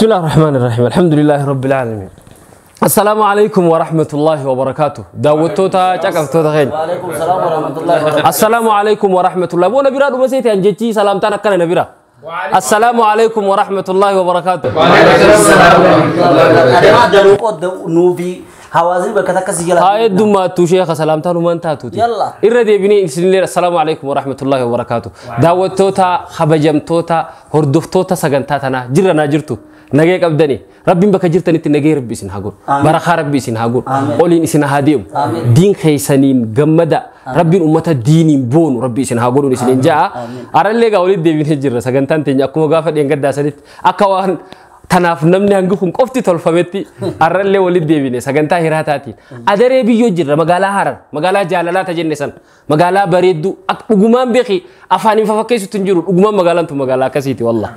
بسم الله الرحمن الرحيم الحمد لله رب العالمين السلام عليكم ورحمة الله وبركاته داوتوتا چقفتوتا خير وعليكم السلام ورحمة الله وبركاته السلام عليكم ورحمة الله بو نبيرا دمسيتي انجتي سلامتان كان نبيرا السلام عليكم ورحمة الله وبركاته وعليكم السلام ورحمة الله وبركاته دروقو نوفي حوازي بكتكس يلا هاي دماتو شيخ سلامتان ومن تاتوتي يلا الردي بني السلام عليكم ورحمة الله وبركاته داوتوتا خبجمتوتا هردفتوتا سغنتاتنا جرنا جرتو نجيك أبدني ربي بك جرتني تنجي ربي سين هقول بركة ربي سين هقول قولين سين هاديم دين خيسانين جمدا ربي أمة دين بون ربي سين هقول ونسين جاء أرلي قولي دين هجرة سجنتان تني أكو مقافة ينقد داسنت أكوان تناف نمني هنجوكم قفتي تلفمتي أرلي ولد ديبيني سجنتا هراتاتي أدري بيو جرة مقالة هرر مقالة جلالة تجنسن مقالة بريدو أقومان بخي أفاني ففكيس تنجرو أقومان مقالة أنتم مقالة كسيتي والله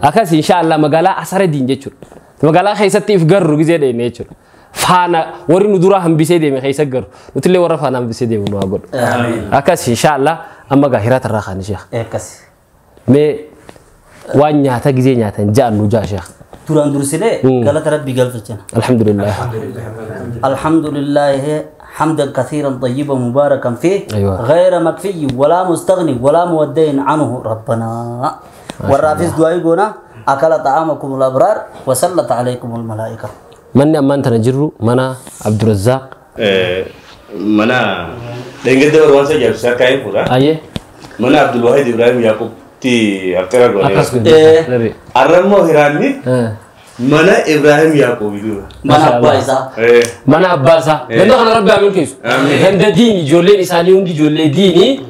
أكاسي إن شاء الله مقالة أسر الدين جتشر مقالة خيستي إفجر جزء ده نيتشر فانا وري ندورة هم بيسيدي من خيسة جر وتلي ورا فانا هم بيسيدي منو أقول أكاسي إن شاء الله أما جاهرات الرخان شيخ أكاسي مي وانيا تجزي نيا تنجان نجا شيخ توران درسله قالت ربي قلبتنا الحمد لله الحمد لله حمدا كثيرا طيبا مباركا فيه أيوة. غير مكفي ولا مستغني ولا مودين عنه ربنا والرافز دعاء أكل طعامكم الأبرار وسلط عليكم الملائكة من أمان تنجرو منا عبد الرزاق منا لأن قد وانسى جالسة كاين فورا أيه منا عبد الواحد إبراهيم يعقوب تي أكثر قولي أرمو هيراني منا إبراهيم يعقوب منا أباسا منا أباسا لأنه أنا ربي أعمل كيس عند ديني جولين إنساني عندي جولي ديني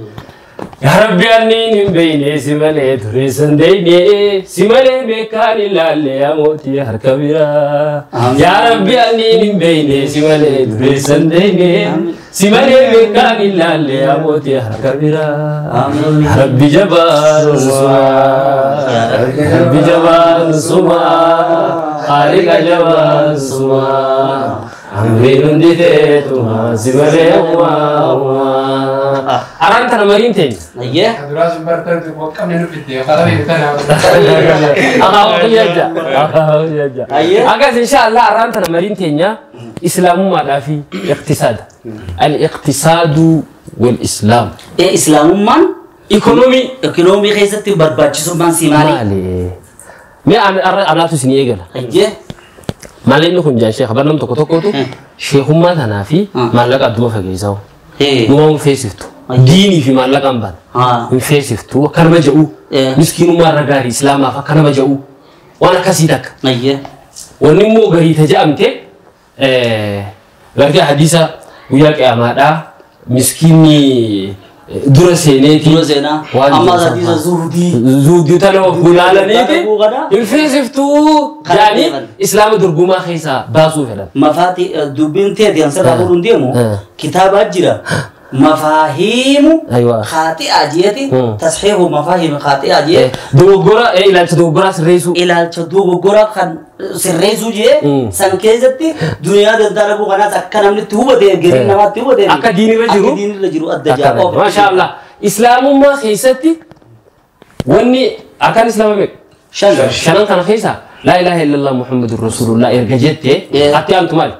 يا ربي أني من بيني سمالي تريسن ديني سمالي بكاري لالي يا موتي هركبيرا يا ربي أني من بيني سمالي تريسن ديني سمالي بكاري لالي يا موتي هركبيرا يا ربي جبار سما ربي جبار سما خالق جبار سما أمرين ديتما سمالي أما أرانت أنا مريم تاني. أيه. دراز مرتين توقع منه في الدنيا خلاص يتنا. أخاف يا. أيه. أجاز إن شاء الله أرانت أنا مريم تاني. إسلام ما دافي اقتصاد. الاقتصاد والإسلام. إيه إسلام من؟ إيكونومي. إيكونومي خيزتي برباتشي سبحان سيمالي. مالي. ما أنا تسني إيجلا. أيه. مالي إنه كنجان شيخ برنامج تكتكوتو. شيخ ما تنافي مالك أدوه فجيزاو. نوم فيسفتو ديني في مالك أمبان فيسفتو كرم جاو مسكين ما رجاري إسلام فكرم جاو وأنا كسيدك ونمو غري تجامته غري حديثة وياك يا مادا مسكيني درسيني درسينا أما حديثة زهدي زهدي تلو فلانة نيتي الفيسفتو يعني إسلام درجوما خيسا باسو فلان مفاتي دوبين تيجي أنصار أقولون ديمو كتاب أجرا مفاهيم أيوة. خاطئة جيتي تصحيح مفاهيم خاطئة جي دوغورا إيه إلى دوغورا سريسو إلى دوغورا خن سريسو جي سانكيزتي دنيا داربو غنا سكنم لتوبة ده غير نما توبة ده أكا ديني رجلو أكا ديني رجلو أدجا ما شاء الله إسلام ما خيستي وني أكان إسلام بك شنن كان خيسا لا إله إلا الله محمد رسول الله إرجعت أتي أنتم مال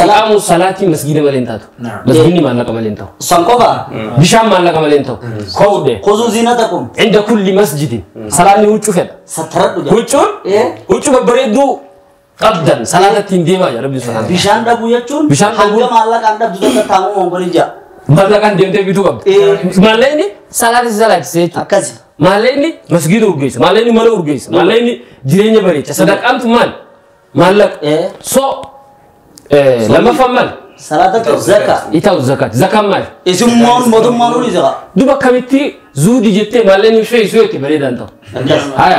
سلام الصلاة مسجد مالين تاتو مسجد ما لك مالين تاو سانكوبا بشام ما لك مالين تاو خود خذوا زينتكم عند كل مسجد صلاة وجهه فد سترد وجهه وجهه بريدو قبدا صلاة تنديما يا ربي سبحانه بشام دبو يجون بشام دبو ما لك عند دوزة تامو مونغوليا ما لك عند دم تبي تو قبل ماليني صلاة صلاة سيت أكز ماليني مسجد ورجيس ماليني مال ورجيس ماليني جيرين بريد صدق أنت مال مالك سو لما فمال صلاة الزكاة إيتاو الزكاة زكاة مال إسمون مدن مالوري زكاة دوبا كميتي زودي جتة ماليني شيء سويتي بريد أنت هاي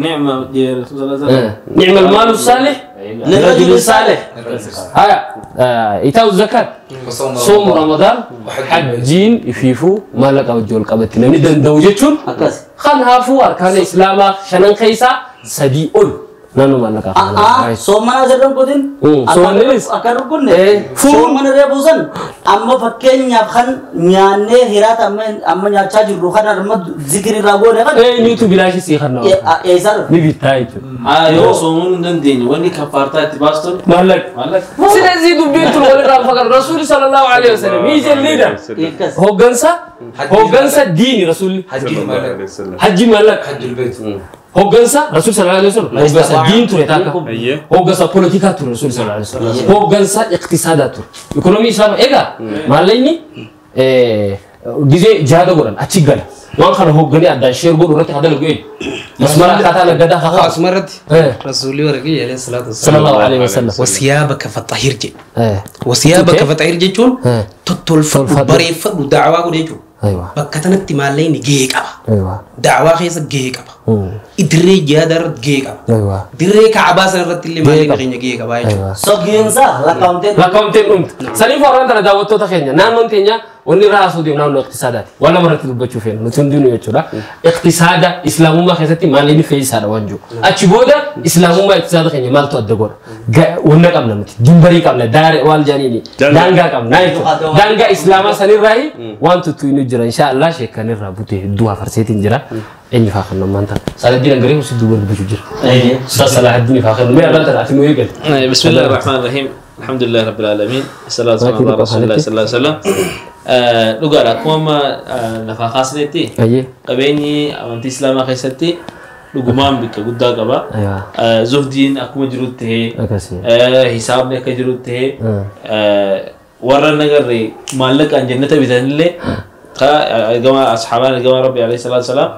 نعمة نعم المال الصالح للرجل الصالح هاي إيتاو الزكاة صوم رمضان حجين يفيفو مالك أو جول قبتنا ندن دوجتشون خان هافو أركان الإسلام شنن خيسا سديئون Naannoo maallaqaa kana. Soomana asirra godin. Soomannis. Akka rukunne. Soomana reebuu san amma fakkeenyaaf kan nyaannee hiraata amma nyaachaa jirru kan amma zikiri irraa goone kan. Eenyutu bilaashii sii kan nama. Eessarra. Ni bittaa jechuudha. Yoo soomuun hin dandeenye wanni kafaartaa itti baastuun. Maallaqa. Maallaqa. ስለዚህ dubbiin walirraa fagaatu rasuulli sallallahu alaihi wasallam he is a leader. Hoggansa diini rasuulli. Hajji maallaqa. Hoggansa rasuul sallallahu alaihi wasallam hoggansa diin ture taaka. Hoggansa poolitikaa ture rasuul sallallahu alaihi wasallam. Hoggansa iqtisaadaa ture. Ikonoomii islaama egaa maallaqni gizee jihaada godhan achi gala. Waan kana hogganii addaan sheer godhu irratti hadala go'e. Masmara akkaataa naggadaa haa. Asmarratti rasuulli warqii alayhi salaatu sallallahu alaihi wasallam. Wasiyaabaka fatahir jedhe. Wasiyaabaka fatahir jechuun tottolfadhu bareeffadhu da'awaa godhe jechuudha. Bakka tanatti maallaqni gahee qaba. Da'awaa keessa gahee qaba. Dirree jihaada irratti gahee qaba. Dirree kaabaa sana irratti illee maallaqni keenya gahee qaba jechuudha. Sogiinsa lakkaa'umtee. Lakkaa'umtee dhumte. Saniif warraan tana daawwattoota keenya naannoon teenya wanni irraa haasoo deemu naannoo iqtisaadaati. Waan lama irratti dubbachuu feena nuti hundinuu jechuudha. Iqtisaada islaamummaa keessatti maallaqni fe'isaadha waan jiru. Achi booda islaamummaa iqtisaada keenya maaltu adda godha? Wanna qabna nuti dimbarii qabna daare waan jaaniini daangaa qabna jechuudha. Daangaa islaamaa sanirraayi waan tuttuinu jira inshaallah sheekan irraa butee hedduu hafarseetiin jira. Eenyu faa kan namaan ta'a. Saladdiin Angaree hosi duuba dubbachuu jira. Salahaddin faa kan mee arraan tana ati nu eegalte. Bismillahir Rahmanir Rahim. Alhamdulillahi Rabbil Alamin. Salatu wassalamu ala Rasulillah sallallahu alaihi wasallam. Dhugaadha akkuma lafaa kaasnetti qabeenyi amantii islaamaa keessatti dhugumaan bakka guddaa qaba. Zuhdiin akkuma jirutti ta'ee hisaabni akka jirutti ta'ee warra nagarree maallaqaan jannata bitanillee gama asxaabaan gama rabbi alayhi salaatu wasalaam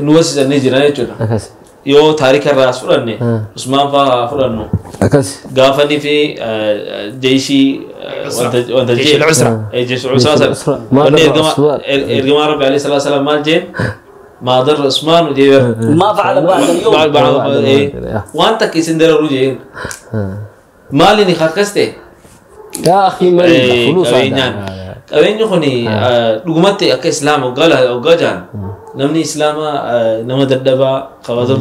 nu wasiisanii jiran jechuudha. Yoo taarika irraa fudhanne Usmaan fa'aa fudhannu. Gaafanii fi jeeshii wanta jee jeeshii usraa wanni ergamaa rabbi alayhi salaatu wasalaam maal jeen ما ضر عثمان وجيبر ما فعل بعد اليوم بعد وانت كيسن دررو جين مالي ني خاكسته يا اخي مالي فلوس qabeenyi kun dhugumatti akka islaama waggaa jahan namni islaama nama dadhabaa qabata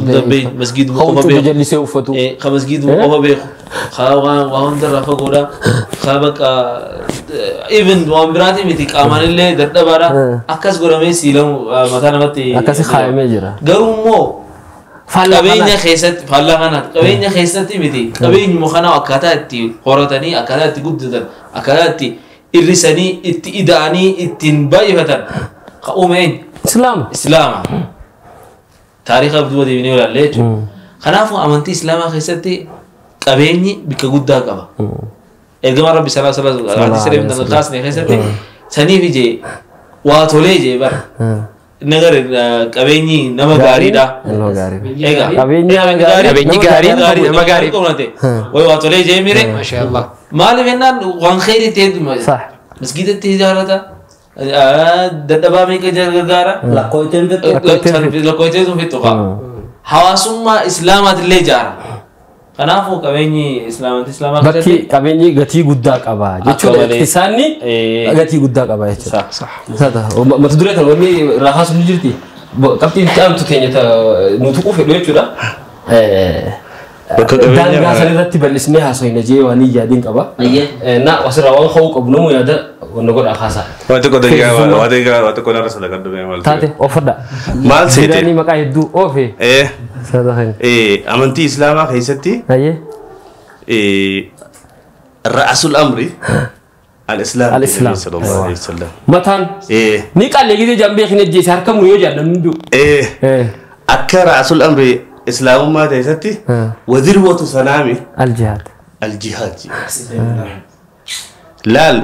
masgiiduma qofa beeku jallisee uffatu ka masgiiduma qofa beeku ka waa hundarraa fagoodha ka bakka even waan biraatii miti qaamaan illee dadhabaadha akkas godhamee siilamu mataa namatti akkasi kaayamee jira garuu immoo qabeenya keessatti faallaa kanaati qabeenya keessatti miti qabeenyuma kana akkaataa itti horatanii akkaataa itti guddatan akkaataa itti irrisanii itti ida'anii ittiin baay'ifatan ka uumeen islaama taariika duuba deebinee ilaalle jechuudha. Kanaafuu amantii islaamaa keessatti qabeenyi bakka guddaa qaba. Ergamaa rabbi sallallahu alaihi wasallam kaasne keessatti saniif ijee waa tolee jee bara. Nagar qabeenyi nama gaariidha. Egaa qabeenyi gaariin nama gaarii. Way waa tolee jee mire. Maashaallah. Maaliif jennaan waan khayrii ta'e dhuma. Masgiidatti ijaarrata. Dadhabaa meeqa gargaara. Lakkooyteen fixu. Lakkooyteen sun fixu qaba. Hawaasummaa islaamaatillee ijaara. Kanaafuu qabeenyi islaamaa Bakki qabeenyi gatii guddaa qaba jechuudha. Iqtisaanni gatii guddaa qaba jechuudha. Mata duree tan wanni irraa haasofnu jirti. Qabxiin itti aantu teenya nu tuquu fedhu jechuudha. Daangaa san irratti bal'isnee haasofna jee waan yaadiin qaba. Na asirraa waan ka'uu qabu namu yaada wanna godhaa haasaa. Waan tokko daqiiqaa waan tokko narra sana kan dhumee maal taate ofadha. Maal seete? Biraanii maqaa hedduu oofe. Amantii islaamaa keessatti ra'asul amri al-islaam sallallahu alaihi wasallam. Mataan ni qallee gisee jambee hin ejjeese harka muru yoo jaallannu hunduu. Akka ra'asul amri islaamummaa keessatti wadirwatu sanaami al-jihaad. Al-jihaad. Laal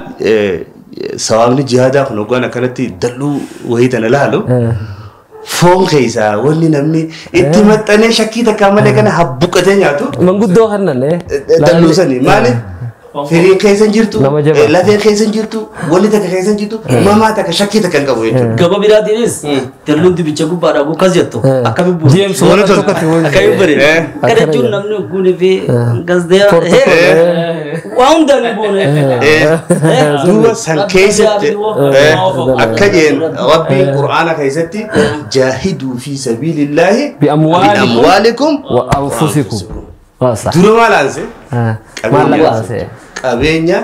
sawaabni jihaadaa kun hoggaan akkanatti dalluu wayii tana laalu foon keessaa wanni namni itti maxxanee shakkii takka malee kana habbuqqatee nyaatu. Manguddoo kannan dalluu sani maaliif firiin keessa hin jirtu lafeen keessa hin jirtu wanni takka keessa hin jirtu mamaa takka shakkii takka hin qabu jechuudha. Gaba biraatiinis dalluun dibicha gubbaadhaa akkas jettu akkami bu'u. Akkami bareeda. Kana jechuun namni guunee fi gasdee waa hundaan ni boone. Duuba san keessatti akka jeen rabbiin qur'aana keessatti jaahiduu fi sabiilillaahi bi'amwaalikum bi'amwaalikum wa anfusikum. Dura maal aanse? Qabeenya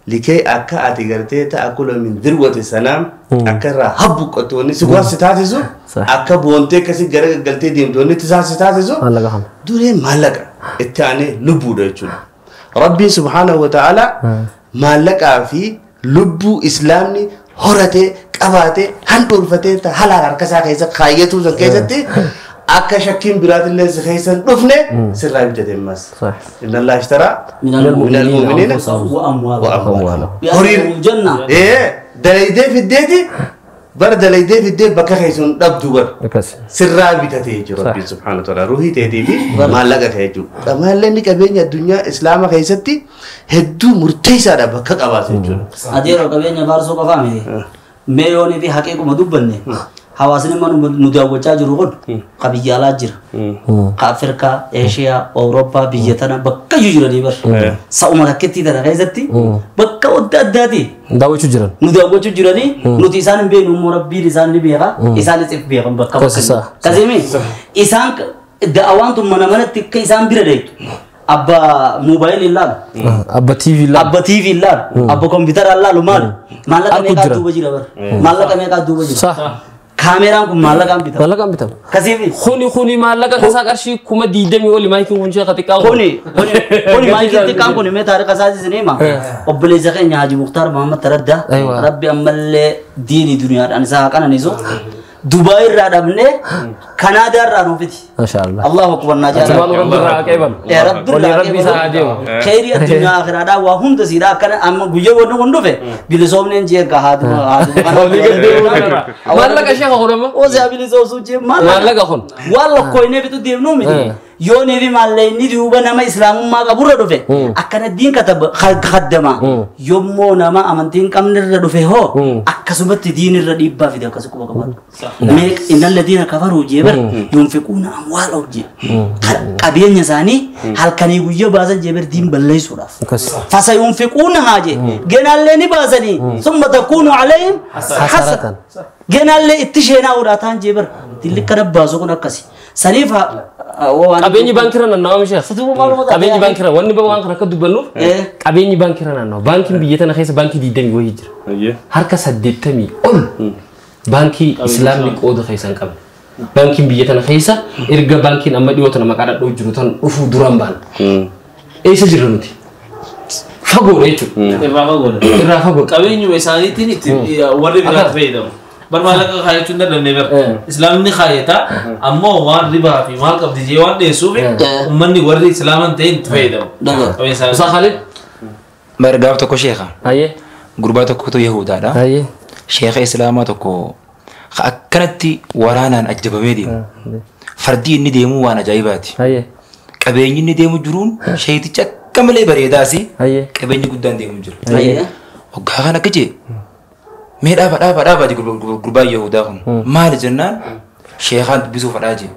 likee akka ati gartee ta'akula min dirwati sanaam akka irraa habbuqqatu wanni si si taasisu akka boontee akkasii gara galtee deemtu wanni si taasisu duree maallaqa itti aanee lubbuudha jechuudha. Rabbiin subhaanahu wa ta'ala maallaqaa fi lubbuu islaamni horatee qabaatee handhuurfatee halaal harka isaa keessa kaayyatu san keessatti akka shakkiin biraatillee si keessa hin dhufne sirraa bitate ammas. Inna Allah ishtaraa minal mu'miniina wa amwaalahum. Horiin dalaydee fiddeeti bara dalaydee fiddee bakka keessa hin dhabdu bara. Sirraa bitate jechuudha Rabbiin subhaanahu wa ta'ala ruuhii teetii fi maallaqa kee jechuudha. Maallaqni qabeenya addunyaa islaama keessatti hedduu murteessaadha bakka qabaatu jechuudha. Adeeroo qabeenya faarsoo qofaa miti. Mee yoonii fi haqiiquma dubbanne hawaasni mana nu daawwachaa jiru kun qabiyya alaa jira. Ka Afrikaa, Eeshiyaa, Awurooppaa biyya tana bakka iyyuu jiranii bar. Sa'uma takkittii tana keessatti bakka adda addaati. Daawwachuu jiran. Nu daawwachuu jiranii nuti isaan hin beeknu immoo rabbiin isaan ni beeka isaanis if beekan bakka bakka. Kasiimi isaan da'awaan tun mana manatti akka isaan bira deemtu. Abba moobaayilii ilaalu. Abba TV ilaalu. Abba TV ilaalu. Abba kompiitara ilaalu maali? Maallaqa meeqaa duuba jira bar. Maallaqa meeqaa duuba jira. Kaameraan kun maallaqaan bitama. Maallaqaan bitama. Kasiifi. Kuni maallaqa kasaa qarshii 20,000 oli maayikiin kun sheekha xiqqaa. Kuni maayikiin xiqqaan kun mee taarika isaatis ni hima. Obboleessa keenya Haji Muktaar Muhammad Taraddaa. Rabbi ammallee diinii duniyaadhaan isaa haa qananiisu. Dubaay irraa dhabnee Kanaadaa irraa nuufiti. Maashaallah. Allahu akbar naa jaalladha. Rabbi irraa qeebalu. Rabbi irraa qeebalu. Kheyrii addunyaa akhiraadhaa waa hunda siidhaa akkana amma guyyaa wanni kun dhufe bilisoomneen jee egaa haaduma haaduma. Maallaqa sheekha kun amma. Oosee bilisoomsuu jee maallaqa kun. Waan lakkoofnee bitu deemnuu miti. Yoo neefi maallaqni duuba nama islaamummaa qaburra dhufe akkana diin kaddama yommuu nama amantii hin qabnerra dhufe hoo akkasumatti diinirra dhiibbaa fide akkas quba qabaatu. Mee innal ladiina kafaruu jee bar yunfiquuna amwaalahum jee qabeenya isaanii halkanii guyyaa baasan jee bar diin balleessuudhaaf. Fasa yunfiquuna haa jee genaallee ni baasanii summa takuunu alayhim hasratan genaallee itti sheenaa taan jee bar dilli kana baasu kun akkasi. Saniif qabeenyi baankirra naannawa misheef. Qabeenyi baankirra wanni waan kana akka dubbannuuf qabeenyi baankirra naannawa. Baankiin biyya tana keessa baankii 20 wayii jira. Harka 80 ol baankii islaamni qooda keessa hin qabne. Baankiin biyya tana keessa erga baankiin amma dhiyoo tana maqaa dhadhoo jiru tan dhufuu duraan baana. Eessa jirra nuti? Fagoodha jechuudha. Irraa fagoodha. Irraa fagoodha. Qabeenyuma isaaniitiin itti warri biraatti fayyadamu. Bar maallaqa kaayyachuu hin dandeenye bar. Islaamni kaayyata ammoo waan ribaa fi maal qabdi jee waan dhiyeessuuf uummanni warri islaaman ta'e itti fayyadamu. Isaa Khalid. Bar gaaf tokko sheekha. Gurbaa tokkotu Yahudaadha. Sheekha islaamaa tokko akkanatti waraanaan ajjabamee deemu. Fardi inni deemu waan ajaa'ibaati. Qabeenyi inni deemu jiruun sheeticha akka malee bareedaasi qabeenyi guddaan deemu jira. Waggaa kana akka jee mee dhaaba dhaaba dhaaba jee gurbaa Yahudaa kun maali jennaan sheekaan dubbisuu fadhaa jee.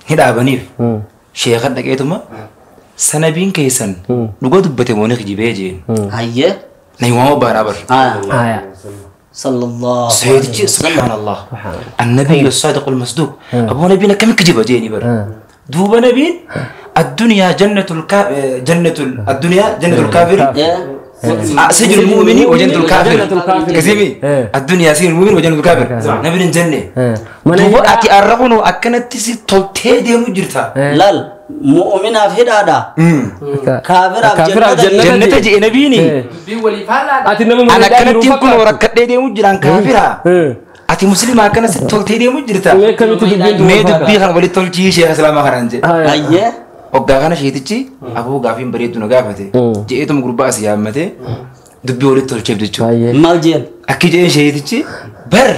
Ni dhaabaniif sheekaan dhaqeetuma sanabiin keessan dhuga dubbate moo ni kijibee jeen. Na himaama baanaa bar. Sallallahu سيدي سبحان الله النبي الصادق المصدوق أبو نبينا كم كجبة جيني بر دوب نبي الدنيا جنة جنة الدنيا جنة الكافر سجن المؤمن وجنة الكافر كزيمي الدنيا سجن المؤمن وجنة الكافر نبي الجنة دوب أتي أرقونه أكنت تسي تلتي دي مجرتا لا مؤمن في هذا كافر جنة جنة نبيني أنا كنت يمكن وركض دي مجران كافرة أتي مسلمة كانت تلتي دي مجرتا ميد بيخن ولي تلتي شيخ سلام خرنج أيه وقع أنا شيء تجي أبوه قافين بريد ونقافته جئتهم قرباء سيامته دبي ولي تلتي بدتشو مالجين أكيد إيه شيء تجي بر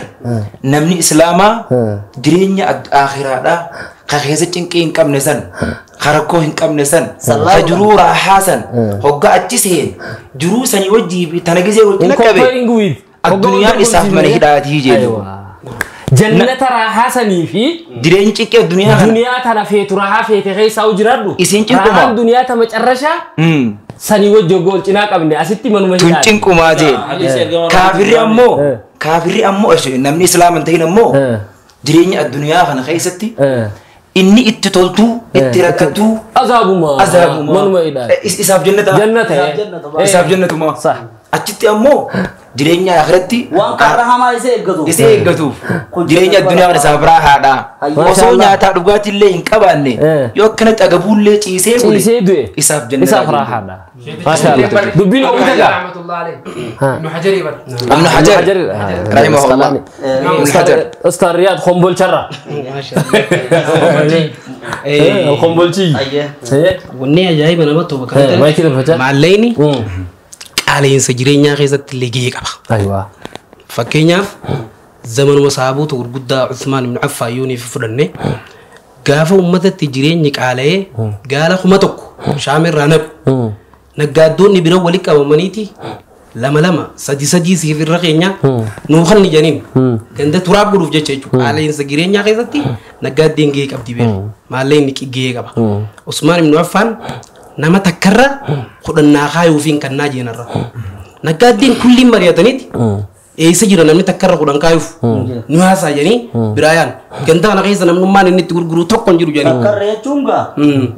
نمني إسلاما درينيا آخرة لا خخيزة تنكين كم نسان خرقوهن كم نسان خجرو راحاسن هقع أتسهين جروسا يوجي تنجزي وتنكبه الدنيا إساف من هداية يجي جنة راحاسني في درين تنك الدنيا دنيا تنا في تراها في تغيس أو جرادو إسين تنكما الدنيا تمجرشة سني وجه جول تناك أبني أستي منو مهداية تنكما جين كافر أمو كافر أمو إيش نمني إسلام انتهينا أمو درين الدنيا خنا خيستي Inni itti toltuu itti rakkattuu azaabuma manuma hidhaa isaaf jannata isaaf jannatuma achitti ammoo jireenya akhiratti waan karra hamaa isa eeggatu isa eeggatuuf jireenya addunyaa kana isaaf raahaadha osoo nyaataa dhugaatii illee hin qabaanne yoo akkanatti agabuullee ciisee bule ciisee du'e isaaf jannata isaaf raahaadha maashaallah dubbiin oomishta gaa Ibnu Hajar bar Ibnu Hajar rahimahullah Ibnu Hajar Ustaz Riyad Khombolcharra Khombolchi wanni ajaa'iba namatti tokko kan maallayni qaala'insa jireenyaa keessatti illee gahee qaba. Fakkeenyaaf zamanuma sahaboota gurguddaa Uthmaan ibn Affaan yoonii fi fudhanne gaafa uummatatti jireenyi qaala'ee gaala 1000 shaamirraa naqu naggaaddoonni bira walitti qabamaniiti lama lama sadi sadi siif irra keenya nuu kan janiin ganda turaab godhuuf jecha jechuudha. Qaala'insa jireenyaa keessatti naggaaddeen gahee qabdi beeku maallayni gahee qaba. Usmaan ibn Affaan nama takkarra kudhannaa kaayuufiin kannaa jeenarra. Naggaaddiin kulliin mari'ataniiti eessa jira namni takkarra kudhan kaayuuf nu haasaa jedhanii biraa yaan ganda kana keessa namnummaan inni itti gurguru tokko hin jiru jedhanii. Takkarra jechuun gaa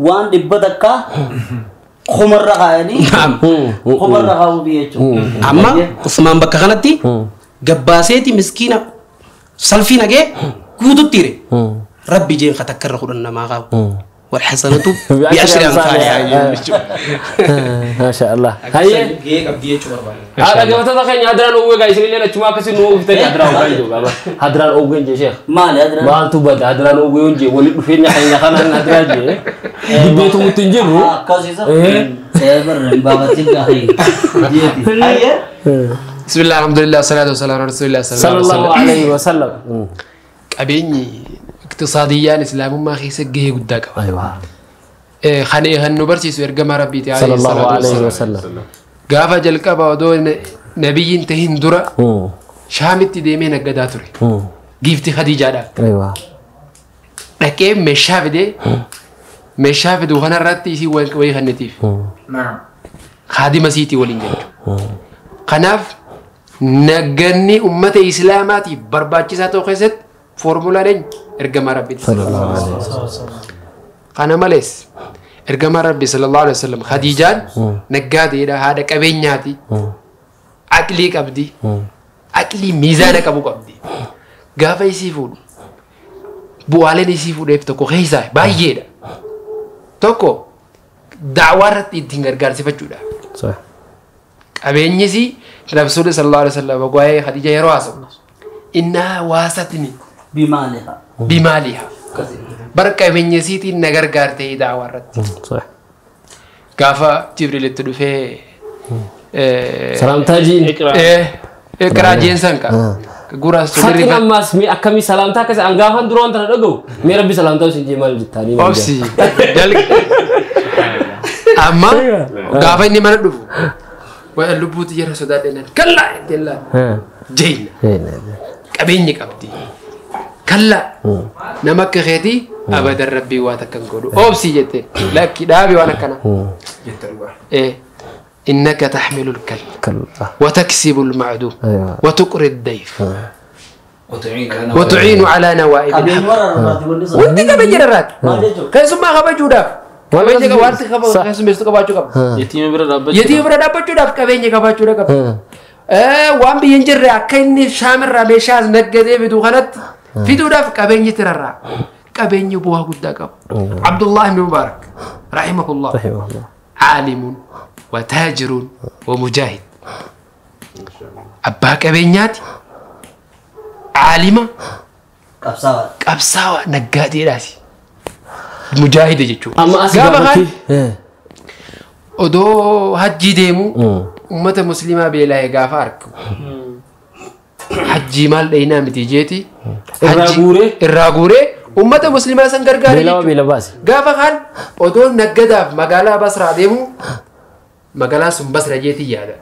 waan dhibba takkaa kumarra kaayanii kumarra kaayuufi jechuudha. Amma Usmaan bakka kanatti gabbaaseeti miskiina salfii nagee guututti hire rabbi jeen ka takkarra kudhan namaa kaayu. والحسنة بعشر أمثالها. ما شاء الله. هيا. هذا قبل تخيل هدران أوجه جاي سنين لنا شو ما كسر نوع في هدران أوجه هدران أوجه يا شيخ. ما له هدران. ما أنتم بد هدران أوجه ينجي ولد فين يا خنا هدران جي. دبيتهم تنجروا. كذا. إيه. بابا تلقى هي. هيا. بسم الله الحمد لله والصلاة والسلام على رسول الله صلى الله عليه وسلم. أبيني. اقتصاديا اسلام ما خيس جه قداك. ايوه خاني هنو برسيس ارجما ربي تعالى صلى الله عليه وسلم. غافا جلقبا ودو نبي انتهن درا شامت ديمين غداتوري جيفتي خديجه دا. ايوه دكه مشافدي مشافد وخنا رتي سي وي خنتيف. نعم خادمه سيتي ولين جنجو خناف نغني امه اسلاماتي برباچيساتو خيست فورمولا دين ارجما ربي صلى الله عليه وسلم. انا مالس ارجما ربي صلى الله عليه وسلم خديجان نغادي دا هذا قبينياتي عقلي قبدي عقلي ميزان قبو قبدي غافا يسيفود بوالين يسيفود افتكو خيسا بايدا توكو دعوارت يدين غرغار سيفچودا صح قبينيسي رسول صلى الله عليه وسلم غواي خديجه يرواس انها واستني بمالها بمالها بركة من يسيتي النجار قارتي دعوة صح كافة جبريل تدفع سلام تاجين اقرأ جنسان كا غورا سوري فاتنا ما اسمي أكمي سلام تاكس أنغافان درون ترى دعو ميرا بي سلام تاو سنجي مال جتاني أوبسي أما غافة إني ما ندفع وأنا لبوت يرى سوداء دينا كلا كلا جين قبيني قبدي كلا نمك خيتي أبدا ربي واتكن قولوا أوبسي جت لكن دابي وأنا كنا إيه إنك تحمل الكل وتكسب المعدوم وتقري الضيف وتعين على نوائب الحق وانت كم جرات كيسما خبجودا قبيني وارث خبا كيسما يستقباچو قب يتيم برا دابچو داف قبيني قباچو داف وان بينجر أكني شامر رميشاز نجده بدوخنت في دودا قبيني ترى قبيني بوها قداك عبد الله بن مبارك رحمه الله عالم وتاجر ومجاهد أبا قبينيات عالمة قبصاوة نقادي راسي مجاهد جيتشو أما أسبابك ودو هجي ديمو أمة مسلمة بلا يغافارك حجي مال دينا متيجيتي الراغوري أمة مسلمة سنغرغاري بلا باس غافا خان ودو نغداف مغالا بصرا ديمو مغالا سن بصرا جيتي يادا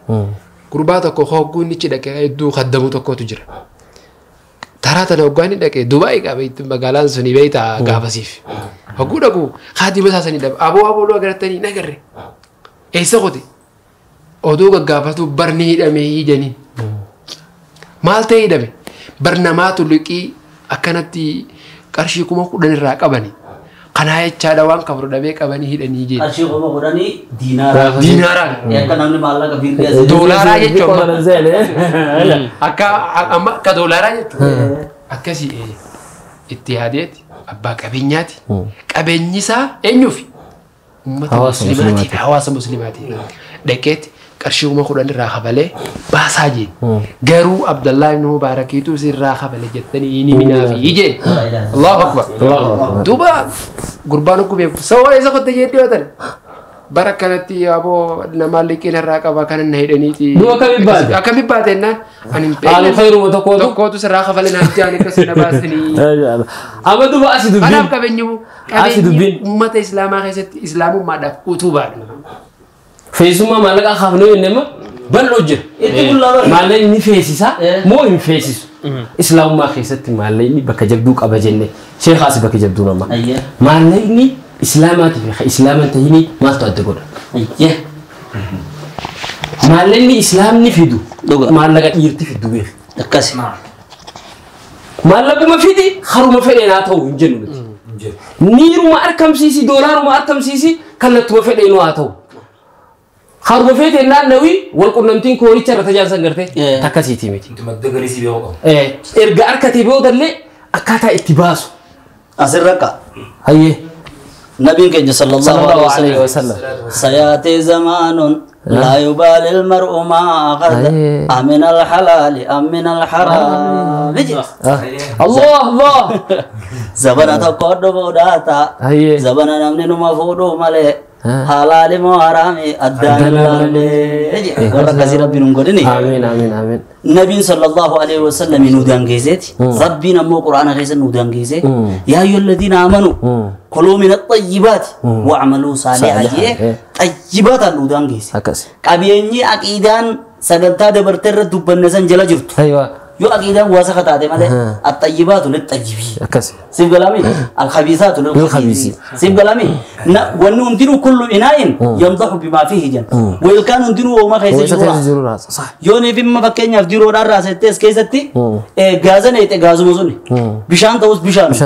غربا تكو خوغو نيچي دكه يدو خدمو تكو تجرا ترى تنوغاني دكه دبي قبيت مغالان سني بيتا غافسيف هغو دغو خادي بساسني دب ابو ابو لو غرتني نغري ايسا قوتي oduu gaggaafatu barni hidhame hidhanii maal ta'e hidhame barnamaatu liqii akkanatti qarshii 10,000 irraa qabani Kanaa jechaadha waan kafaru dhabee qabanii hidhanii jedhe. Qarshii 10,000 diinaaraan. Diinaaraan. Akka namni maallaqa birrii asii. Doolaaraa jechuun akka amma akka doolaaraa jechuudha. Akkasii itti yaadeeti abbaa qabeenyaati. Qabeenyi isaa eenyuufi? Uummata musliimaatiif hawaasa musliimaatiif. Dhaqeeti qarshii 10,000 irraa kafalee baasaa jeen. Garuu Abdallaa ibn Mubaarakiitu sirraa kafale jettanii ni minaafi jeen. Allahu akbar. Duuba gurbaan ukkubee sawwa isa qotte jee dhiyoatan. Bara kanatti aboo namaa liqiin irraa qaba kana na hidhaniiti. Duuba akkamiin baate? Akkamiin baate jennaan ani hin beekne. Haalli fayyaduma tokkootu. Tokkootu sirraa kafale naan jaan akkas na baasanii. Amma duuba asi dubbiin. Kanaaf qabeenyi uummata islaamaa keessatti islaamummaadhaaf utubaadha. Feesummaa maallaqaa kaafnee jennee amma bal'oo jira. Maallaqni feesisaa moo hin feesisu? Islaamummaa keessatti maallaqni bakka jabduu qaba jennee sheekaas bakka jabduu nama. Maallaqni islaamaatii fi islaaman tahini maaltu adda godha? Maallaqni islaamni fidu maallaqa dhiirti fidu beeku. Akkasi. Maallaquma fidi haruma fedheen haa ta'u hin jennu nuti. Niiruma argamsiisi doolaaruma argamsiisi kallattuma fedheenuu haa ta'u. Haruma feete naannawii wal qunnamtiin kooricha irra tajaajilan gartee takkasiitii miti. Madda galii si beeku qabu. Erga harkatee boodallee akkaataa itti baasu. Asirra ka'a. Hayyee. Nabiin keenya sallallahu alaihi wasallam. Sayaatee zamaanun laa yubaali almar'u maa akhadha amin alhalaali amin alharaami. Allah Allah. Zabana tokko dhufuudhaa ta'a. Zabana namni numa fuudhuu malee. Halaali moo haraami addaan ilaalle warra akkasii rabbiin hin godhini. Amiin amiin amiin. Nabiin sallallahu alaihi wasallam nu daangeesseeti. Rabbiin ammoo quraana keessa nu daangeesse. Yaa ayyuhal ladiina amanu kuluu min axayyibaati wa'maluu saalihaa jee xayyibaataan nu daangeesse. Akkasi. Qabeenyi aqiidaan sagantaa dabartee irra dubbanne san jala jirtu. Yoo aqiidaan waasa taate malee axayyibaatu lixayyibii. Akkasi. Siif galami alkhabiisaatu lilkhabiisiin. Siif galami wanni hundinuu kullu inaa'in yamdahu bimaa fiihi jan. Weelkaan hundinuu uumaa keessa jiru. Yoo niif imma fakkeenyaaf diroodhaan raasettees keessatti gaaza neexe gaazuma suni. Bishaan ta'us bishaan.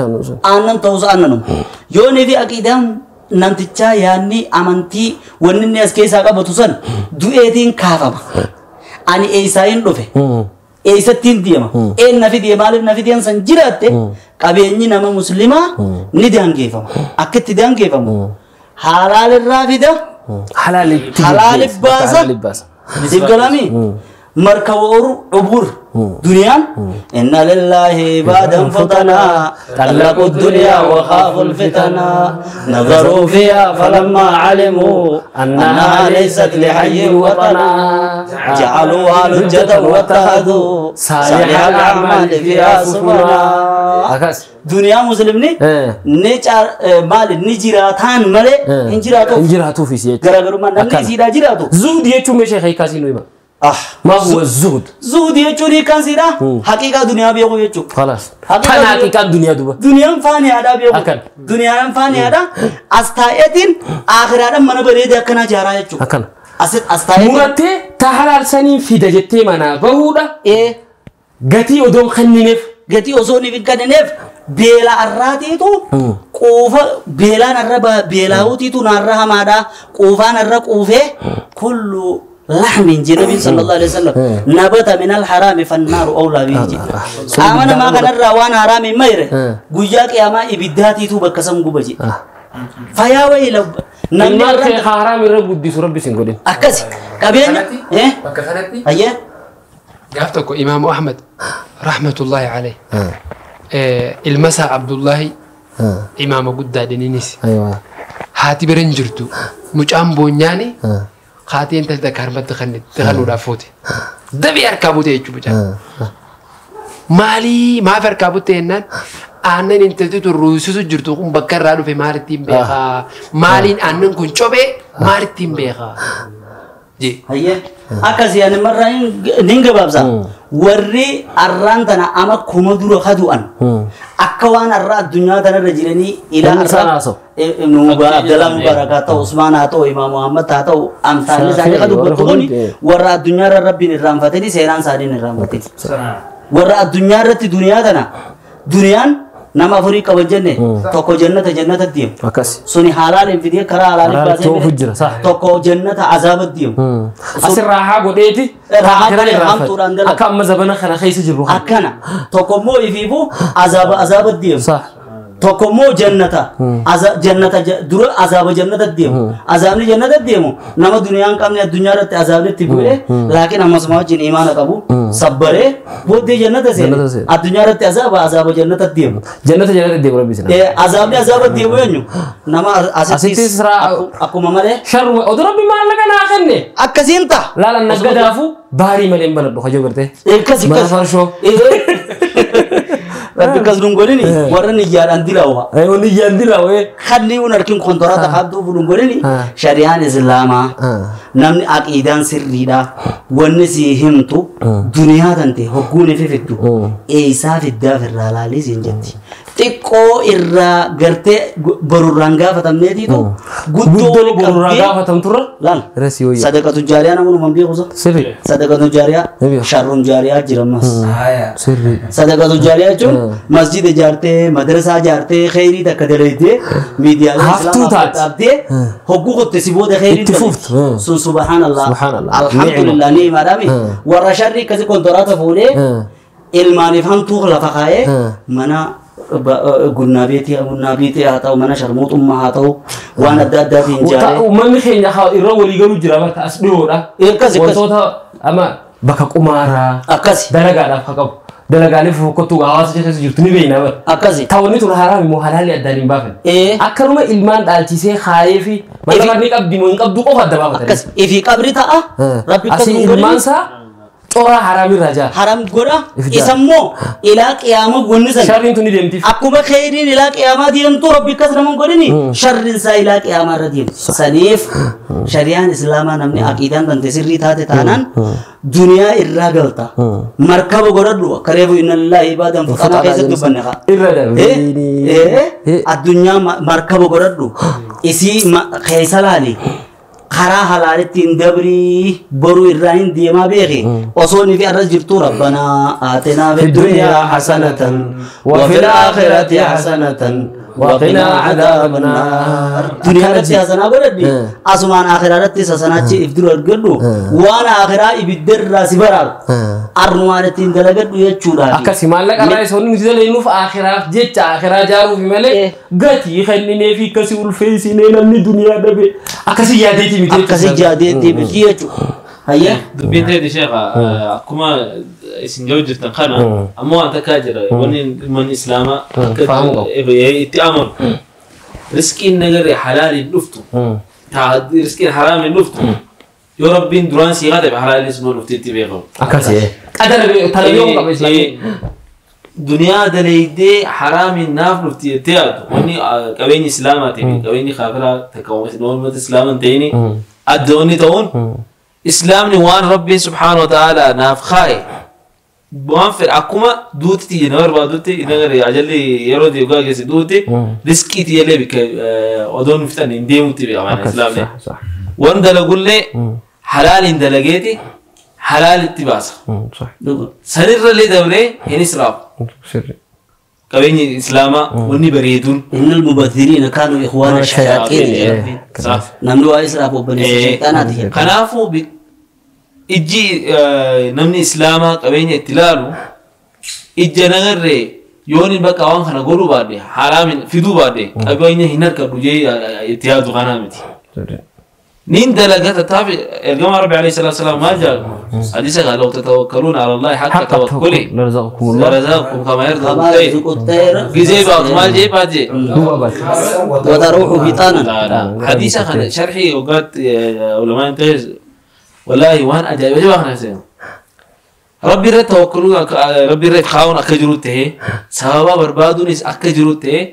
Aannan ta'us aannanuma. Yoo niifi aqiidaan namtichaa yaadni amantii wanni inni as keessaa qabatu san du'eetiin kaafama. Ani eessaa hin dhufe. Eessattiin deema. Een nafi deema maaliif nafi deeman san jiraatte qabeenyi nama muslimaa ni daangeeffama. Akka itti daangeeffamu halaal irraa fida. Halaal baasa. Siif galami markaba oru dhubur duniyaan inna lillahi baadan futanaa طلقوا الدنيا وخافوا الفتنا نظروا فيها فلما علموا أنها ليست لحي وطنا جعلوها لجة واتخذوا صالح الأعمال فيها سفنا. دنيا مسلمني مال نجراتان مالي انجراتو في سيئة غرغرو ما نمني سيدا جراتو زود يچو مشي خيكاسي نويما. ما هو الزهد؟ زهد يجوري كان سيدا حقيقة دنيا بيقو يجو خلاص كان حقيقة دنيا دوبا دنيا فاني هذا بيقو دنيا فاني هذا أستايتين آخر هذا من بريد أكنا جارا يجو أكن أستايتين مرته تحلال سنين في دجتي منا بهودا إيه قتي أدوم خنينف قتي أزوني في خنينف بيلا الراتيتو قوفا بيلا نرى بيلاوتيتو نرى همادا قوفا نرى قوفه كل لحم النبي صلى الله عليه وسلم نبت من الحرام فالنار أولى به. آمنا ما كان الروان حرام مير قياك يا ما إبداتي تو بكسم قبجي فيا ويل نمر حرام الرب ودي ربي سنقولين أكسي كابين إيه أيه قافتك إمام أحمد رحمة الله عليه المساء عبد الله إمام قد دينيس أيوة هاتي برنجرتو مش أم بونياني خاطي انت تكرمت تخنو رافوتي دبي اركابوتي يجو بجا مالي ما في اركابوتي انن aannan intalti tun ruusisu jirtu kun bakka irraa dhufe maalittiin beekaa? Maaliin aannan kun cobee maalittiin beekaa? Hayyee akkasii ani marraa nin gabaabsa. Warri arraan tana ama kuma dura kadu'an akka waan arraa addunyaa tanarra jiranii ilaa arraa Abdallah Mubarak haa ta'u Usmaan haa ta'u Imaam Muhammad haa ta'u amtaalli isaanii ka dubbattu kuni warra addunyaarra rabbiin irraanfatanii seeraan isaanii irraanfatanii. Warra addunyaa irratti duniyaa tana duniyaan Nama afurii qaban jenne tokko jannata jannata deemu. Suni halaal fidee karaa halaal baasee tokko jannata azaaba deemu. Asirraa haa godheeti. Raahaa hamtuudhaan dalaga. Akka amma zabana kana keessa jirru. Akkana tokko immoo ifiifuu azaaba azaaba deemu. Tokko immoo jannata jannata dura azaaba jannata deemu. Azaabni jannata deemu nama duniyaan qabne addunyaa irratti azaabni itti bu'ee laakiin ammasuma wajjin imaana qabu sabbaree booddee jannata seene addunyaa irratti azaaba azaaba jannata deemu. Jannata jannata deemu rabbi sina. Azaabni azaaba deemu eenyu nama asittis akkuma malee. Sharru oduu rabbi maallaqa naa kenne. Akkasiin ta'a. Laala naggadaafu baarii malee hin banadhu hajoo gartee. Akkasi Mana farshoo. Rabbi kas nun godhini warra niyyaadhaan dilawwa. Niyyaan dilawwa. Kanni un harkin kontoraata qabduuf nun godhini shari'aan islaamaa namni aqiidaan sirriidha wanni si himtu duniyaa tante hogguun ifi fiddu eeysaa fiddaaf irraa laalii siin jetti. Xiqqoo irraa gartee borurraan gaafatamneetiitu guddoo borurraan gaafatamturra laal sadaqatu jaariyaa namoonni man beeku sirri sadaqatu jaariyaa sharrun jaariyaa jira ammas sirri sadaqatu jaariyaa jechuun masjida ijaartee madrasaa ijaartee kheyrii takka dalaydee miidiyaalee islaamaa dhaabdee hogguu qotte si booda kheyrii sun subhaanallah alhamdulillah ni'imaadhaami warra sharrii akkasii kontoraata fuudhee ilmaaniif hamtuu lafa kaa'ee mana gunnaa beetii haa ta'u mana sharmuuxummaa haa ta'u waan adda addaatiin ijaaree. Uummanni keenya irra walii galuu jira bakka as dhiyoodha. Wantoota amma bakka qumaaraa. Akkasi. Dalagaadhaaf haa qabu. Dalagaalee fokkottuu hawaasa keessa jirtu ni beekna bara. Akkasi. Tawanni tun haraam immoo halaalli addaan hin baafne. Akkanuma ilmaan dhaalchisee kaayee fi mallaqa ni qabdi moo hin qabdu qofa adda baafatan. Akkasi. Ifi qabri ta'a. Rabbi Asii ilmaan isaa xoraa haraamirraa jaa. Haram godha. Isammoo ilaa qiyaama wanni sana. Sharriin tun ni deemtiif. Akkuma kheyriin ilaa qiyaamaa deemtu rabbi akkas nama hin godhini sharriin isaa ilaa qiyaamaa irra deemti. Saniif shari'aan islaamaa namni aqiidaan tante sirrii taate taanaan duniyaa irraa galta. Markaba godhadhu akka reefu inna lillahi ibaadan fuqaraa keessatti dubbanne haa. Irra darbe. Addunyaa markaba godhadhu isii keessa laali. Karaa halaalitti hin dabrii boruu irraa hin deemaa beeki osoo ni fi arras jirtu rabbanaa aatinaa fi dunyaa hasanatan wa fil aakhirati hasanatan wa qinaa adaaban naar. Duniyaa irratti hasanaa godhadhi asumaan aakhiraa irratti hasanaachi if dura argadhu waan aakhiraa ibidda irraa si baraaru arnumaan ittiin dalagadhu jechuudha. Akkasi maallaqa irraa isa nuti dalagnuuf aakhiraaf jecha aakhiraa ijaaruuf malee gatii kenninee fi akkasi ulfeessinee namni duniyaa dhabe akkasi yaadeeti miti. Akkasi yaadeeti miti jechuudha. Hayya. Dubbiin ta'e sheekha akkuma isin jiru jirtan kana ammoo waan takkaa jira wanni manni islaamaa akka itti amanu riskiin nagarree halaaliin dhuftu riskiin haraamiin dhuftu yoo rabbiin duraan sii qabe halaalis nuu dhufti itti beekamu. Akkasi. Qadara talayyoo qaba islaamii. Duniyaa dalaydee haraamiin naaf dhufti jettee yaaddu wanni qabeenyi islaamaatii fi qabeenyi kaafiraa takka uummata islaamaa hin ta'ini adda wanni ta'uun islaamni waan rabbiin subhaanahu wa ta'ala naaf kaaye waan fedhe akkuma duuti nama barbaadutti ajalli yeroo deegaa keessa duuti riskiitii illee bikka odoon fixan hin deemutti beekama islaamni. Waan dalagullee halaaliin dalageeti halaalitti baasa. Sanirrallee dabree hin israafu. Qabeenyi islaamaa wanni bareeduun. Inni mubadhiriina kaanuu ikhwaana shayaaxiin. Namni waa israafu obboleessa shayxaanaati. Kanaafuu ijji namni islaamaa qabeenya itti ilaalu ijja nagarree yoon bakka waan kana godhuu baadhe haraamin fiduu baadhe qabeenya hin harkadhu jee itti yaadu kanaa miti. Nin dalaga tattaafi ergama rabbi alayhi salaatu wasalaam maal jedhu hadiisa kana law tatawakkaluuna ala allahi haqqa tawakkuli لرزقكم كما يرزق الطير gisee baatu maal jee baat jee وتروح بطانا hadiisa kana sharxii waggaatti ulamaan ta'es والله وان أجايب أجايب أنا سيم ربي رد توكلوا ربي رد خاون أكجروته سبب بربادونيس أكجروته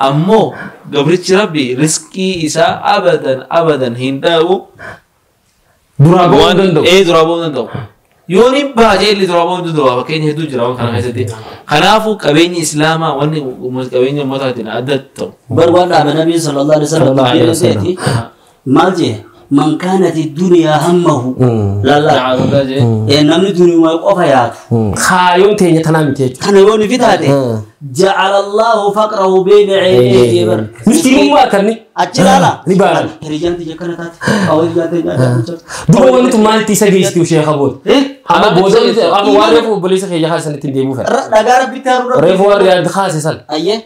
أمو قبرتش ربي رزقي إسا أبدا أبدا هنداو درابون دندو إيه درابون دندو يوني باجي اللي درابون دندو بكين هدو جرابون كان هيسدي خلافو كبيني إسلاما واني كبيني متعتنا أدتو بروانا النبي صلى الله عليه وسلم مالجي Man kaanati duniyaa hammahu. Lallaa. Namni duniyaa qofa yaadu. Kaayoon teenya tanaa miti jechuudha. Kana yoo ni fitaate. Ja'ala Allahu faqrahu bayna 'aynayhi bar. Miskiinummaa akkanni. Achi ilaala. Ni baala. Hiriyyaan tiyya kana taate. Hawaasaa teenya. Duba wanti maalti isa geessitu ishee qabuun. Amma booda amma waan reefu obboleessa keenya haasan ittiin deemuu fedha. Dhagaa rabbitti haaruu. Reefu warri yaaddu haase san. Ayyee.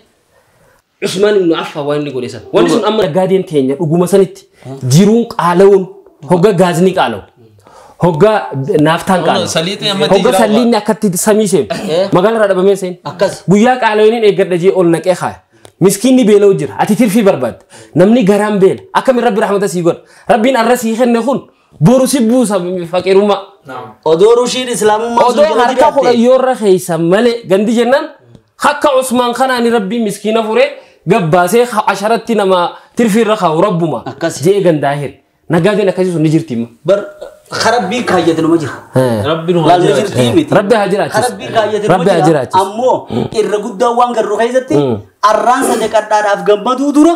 Usmaan ibn Affan waan inni godhe san. Wanti sun amma naggaadeen teenya dhuguma sanitti jiruun qaala'uun hogga gaazni qaala'u. Hogga naaftaan qaala'u. Hogga salliinni akkatti samii seenu. Magaalaa irraa dhabamee seenu. Akkas. Guyyaa qaala'uun eeggadha jee ol naqee kaaya. Miskiinni beela'u jira. Ati tirfii barbaadda. Namni garaan beela. Akkamiin rabbi rahmata sii godha. Rabbiin arra sii kenne kun boru si buusa faqiirummaa. Odoo rushiin islaamummaa sun jala jiraatte. Odoo harka kudhayyoorra keessa malee gandi jennaan akka Usmaan kanaani rabbiin miskiina furee gabbaasee asharatti nama tirfiirra kaa'u rabbuma. Jee gandaa hiri. Naggaadeen akkasii sun ni jirti imma. Bar rabbiin kaayyate numa jira. Rabbiin haa jiraachisu. Rabbi haa jiraachisu. Rabbiin kaayyate numa jira. Ammoo irra guddaa waan garuu keessatti arraan sadaqadhaadhaaf gammaduu dura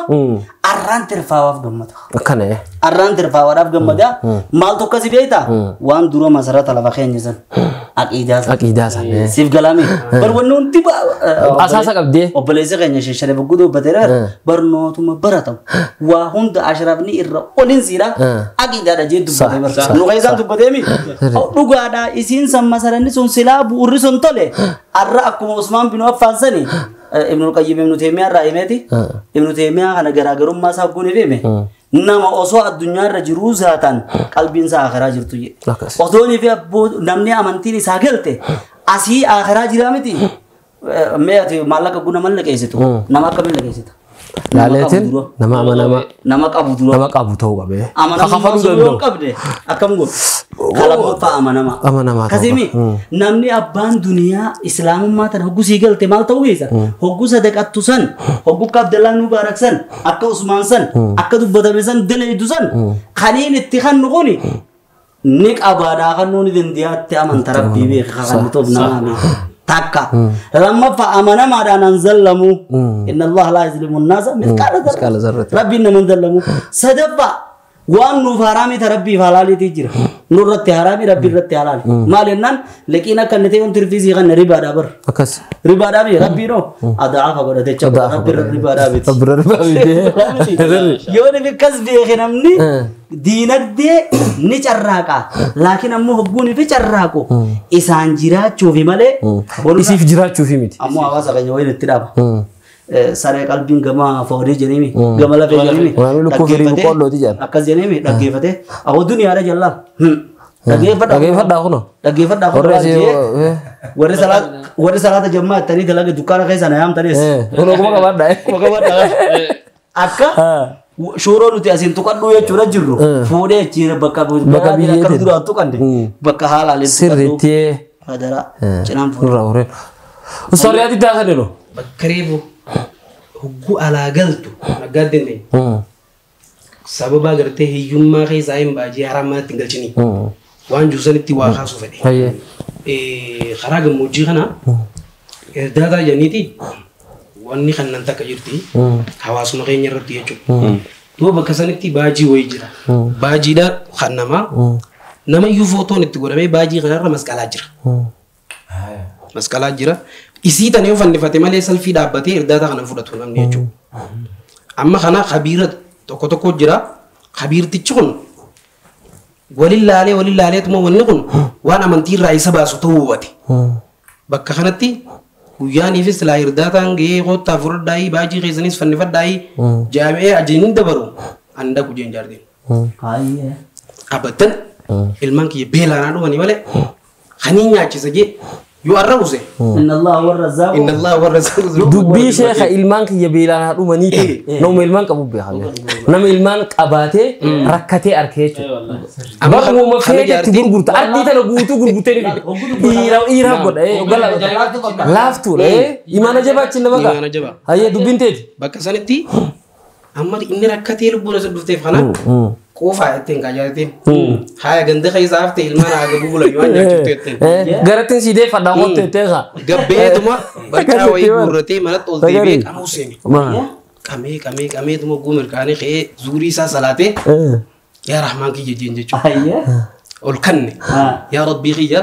arraan tirfaawaaf gammada. Akkana. Arraan tirfaawaadhaaf gammada. Maaltu akkasi beektaa? Waan dura masarata lafa keenya san. Aqiidaa san. Aqiidaa san. Siif galaame. Bar wanni hundi asaasa qabdee. Obboleessi keenya sheshane bogguu dubbateera barnootuma baratamu. Waa hunda ashrafni irra olin siira aqiidaadha jee dubbatee barsiisa. Nu keessaan dubbateemi. Dhugaadha isiin san masaranni sun silaa bu'urri sun tole arra akkuma Usmaan bin Affaan sani Ibnul Qayyim Ibnu Taymiyaa irraa himeeti. Ibnu Taymiyaa kana garaagarummaa isaa guunee hime. Nama osoo addunyaa irra jiruu zaatan qalbiin isaa akhiraa jirtu jedhe. Osoo fi namni amantiin isaa galte asii akhiraa jiraa miti. Mee ati maallaqa guna mallaqeessitu nama akkamiin laqeessita? Laaleetiin nama amanamaa. Nama qabu dura. Nama qabu ta'uu qabee. Amanamummaa sun yoo qabde akkam godhu? Kalammaffaa amanamaa. Amanamaa ta'uu Kasimi namni abbaan duniyaa islaamummaa tana hogguu sii galte maal ta'uu keessa? Hogguu sadaqattu san, hogguu akka Abdallaa Mubaarak san, akka Usmaan san, akka dubbatame san daleedu san kaniin itti kannu kuni ni qabaadhaa kannuu ni dandiyaatti amanta rabbii beeka kan ta'uuf namaa beeka. Takka. Lammaffaa amanamaadhaan an zallamu. Inna Allah laa yuzlimu nnaasa mithqaala zarratin. Rabbiin nama hin zallamu. Sadaffaa waan nuuf haraami ta rabbiif halaaliitii jira. Nurratti haraami rabbi irratti halaali. Maal jennaan liqiin akka inni ta'e wanti tirfiisii kana ribaadhaa bar. Akkas. Ribaadhaa bi rabbiin hoo adaafa godhate jecha rabbi irra ribaadhaa biti. Rabbi irra ribaa biti. Yoo inni akkas beeke namni diinagdee ni carraaqa. Laakiin ammoo hogguun fi carraaqu isaan jiraachuufi malee. Isiif jiraachuufi miti. Ammoo hawaasa keenya wayiin itti dhaaba. Saree qalbiin gama foonii jedhemi gama lafee jedhemi akkas jedhemi dhaggeeffate awwa duniyaadha jallaa dhaggeeffadhaa kunoo dhaggeeffadhaa kunoo warri salaata jammaa ittanii dalaga dukkaana keessa na yaamtanis kunoo kuma qabaadhaa akka shuuroo nuti asiin tuqadhuu jechuudha jirru fuudhee jira bakka bakka duraan tuqanne bakka haalaaleen sirriitti hadaraa cinaan fuudhee. Ustaarri ati daakanii Bakka reefu hogguu alaa galtu naggaadde hin sababa gartee hiyyummaa keessaa hin baajee haraamaatti hin galchini. Waan juusanitti waa kaasuu fedhe. Karaa gammoojjii kana daataa jedhaniiti wanni kannan takka jirti hawaasuma keenya irratti jechuudha. Duuba bakka sanitti baajii wayii jira. Baajiidha kan namaa nama iyyuu footoon itti godhamee baajii kanarra masqalaa jira. Masqalaa jira. Isii tana yoo fannifate malee salfii dhaabbatee irdaataa kana fudhatu namni jechuudha. Amma kana kabiira tokko tokko jira. Kabiirtichi kun walin laaleetuma wanni kun waan amantii irraa isa baasu ta'uu hubate. Bakka kanatti guyyaaniifis silaa irdaataan gahee kottaa fudhadhaayii baajii keessanis fannifadhaayii jaami'ee ajajni dabaru handa kujeen jaarteen. Abattan ilmaan kiyya beelaanaa dhufanii malee kaniin nyaachisa jee yoo arrabuse. Inna Allah warra zaaqu. Inna Allah warra zaaqu. Dubbii sheekha ilmaan kiyya beelaanaa dhumanii ta'e nama ilmaan qabu beekame. Nama ilmaan qabaatee rakkatee arkee jechuudha. Bakkuma feetetti gurgurta. Ardii tana guutuu gurgurtee ni fide. Dhiiraaf godha. Laaftuudha. Imaana jabaa achi nama ga'a. Hayyee dubbiin teeti. Bakka sanitti amma inni rakkatee lubbuun isa dhufteef kana quufaa jetteen kaajaatiin. Haaya ganda keessa haftee ilmaan haa gabu bulan yoo nyaachiftu jetteen. Garattiin si deeffadhaa qottee teessa. Gabbeetuma barcaa wayii guurratee manatti ol deebi'ee qamuu seene. Qamee qameetuma guu mirkaanee ka'ee zuurii isaa salaatee Yaa Rahmaan kiyya jeen jechuudha. Ol kanne. Yaa Rabbii kiyya.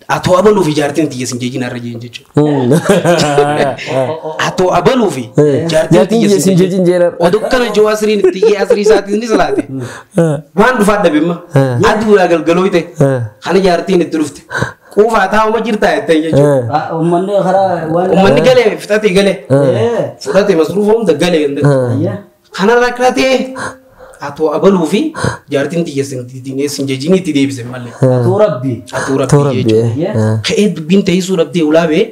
Atoo abaluu fi jaartiin tiyya sin jeejin har'a jeen jechuudha. Atoo abaluu fi jaartiin tiyya sin jeejin jeera. Oduu kana joo asriin tiyya asrii isaatiin ni salaate. Waan dhufaa dhabimma. Aduudhaa galgaloo ta'e. Kana jaartiin itti dhufte. Quufaa taa'uma jirtaa jettee jechuudha. Uummanni karaa waan. Uummanni galee fixatee galee. Fudhatee masruufa hunda galee. Kana rakkatee. Atoo abaluu fi jaartiin tiyya sin jeejin itti deebise malee. Atuu rabbi. Atuu rabbi jechuudha. Ka'ee dubbiin ta'isuu dhabdee ulaabee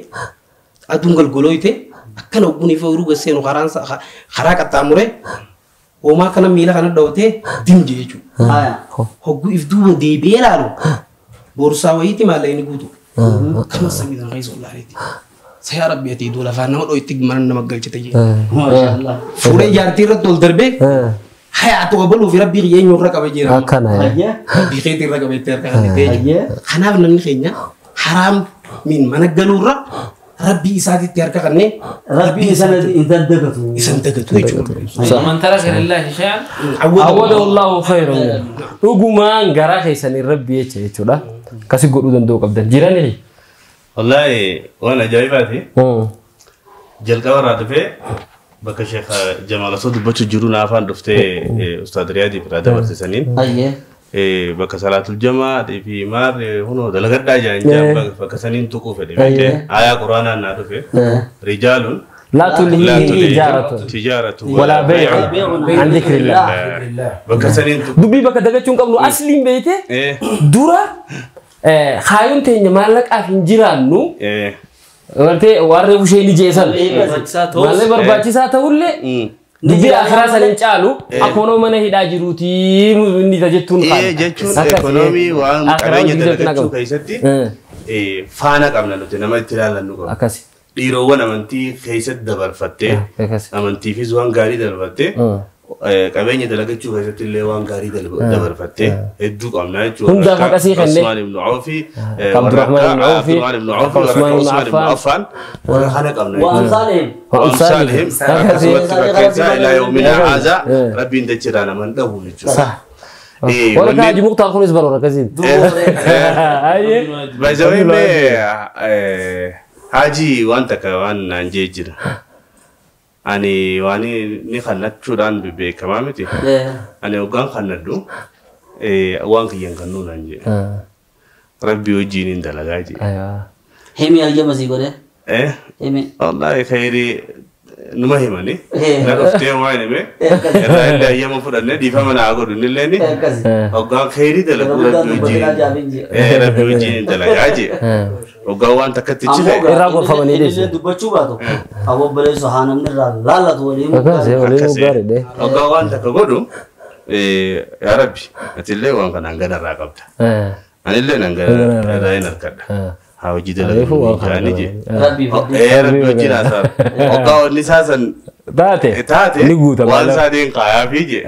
aduun galgalooyte akkana ogguun ifa uruu gasseenu karaa qaxxaamure hoomaa kana miila kana dhawatee dimje jechuudha. Hogguu if duuba deebi'ee ilaalu boorsaa wayiiti maallaqni guutu. Akkuma samii keessa olaaleeti. Sayaa rabbi ati iddoo lafaa nama dhooytti mana nama galchite jechuudha. Fuudhee jaartii irratti ol darbee. Haya atoo abaluu fi rabbii eenyu irra qaba jira. Akkana. Rabbii keetii irra qaba jettee harka kan ta'e. Kanaaf namni keenya haraam min mana galuurra rabbii isaatitti harka kannee rabbii isaan hin dagatu. Isan dagatu jechuudha. Man taraka lillahi shay'an awwadahu Allahu khayran. Dhugumaan garaa keessanii rabbii jechuudha. Akkasi godhuu danda'u qabdan. Jirani. Wallaahi waan ajaa'ibaati. Jalqaba irraa dhufee bakka Sheekh Jamaal osoo dubbachuu jiru naafaan dhuftee Ustaad Riyaadiif irraa dabarsisaniin. Bakka Salaatul Jamaa fi maar hunoo dalagadhaa jiran bakka saniin tuquu fedhe beekte aayaa Quraanaan naa dhufe rijaalun laa tulhiihim tijaaratu walaa bay'un an dhikrillah. Bakka saniin tuquu. Dubbii bakka dagachuu hin qabnu asliin beekte dura kaayoon teenya maallaqaaf hin jiraannu. Wante warri bushee ni jeesan. Malee barbaachisaa ta'ullee dubbii akhiraa san hin caalu akkuma mana hidhaa jiruuti inni jettuun qaala. Jechuun ekonoomii waan qabeenya dalagachuu keessatti faana qabna nuti nama itti ilaallannu qabna. Akkasi. Dhiirowwan amantii keessatti dabarfattee amantiifis waan gaarii dabarfattee qabeenya dalagachuu keessatti illee waan gaarii dabarfattee hedduu qabna jechuudha. Hundaaf akkasii kennee. Usmaan ibn Awfi, Abdurrahmaan ibn Awfi, warra Usmaan ibn Affaan warra kana qabna. Waan Saalihim. Akkasumatti fakkeessaa ilaa yoominaa haazaa rabbiin dachirraa naman dhabu jechuudha. Warra Haaji Muktaar kunis baroora akkasiin. Baay'ee mee Haaji waan takka waan naan jee jira. Ani waan ni kannachuudhaan beekamaa miti. Ani hoggaan kannadhu waan kiyyan kannuu naan jee. Rabbi wajjin hin dalagaa jee. Himi hayyama sii godhe. Himi. Wallaahi khayrii numa himani. Na dhuftee waan hime. Irraa illee hayyama fudhanne dhiifama naa godhu innilleen. Hoggaan khayrii dalagu rabbi wajjin. Rabbi wajjin hin dalagaa jee. Hoggaan waan takkatti cite. Irraa gorfamanii deesse. Dubbachuu baatu. Aboo obboleessu haa namni irraa laallatu waliin. Akkasii. Hoggaan waan takka godhu yaa Rabbi atillee waan kana hangana irraa qabda. Anillee hangana irraa hin harkadha. Haa hojii dalagu jaanii jee. Rabbi wajjin haasaa. Hoggaa wanni isaa san Taate. Taate. Ni guutama. Waan isaatiin kaayaa fi jee.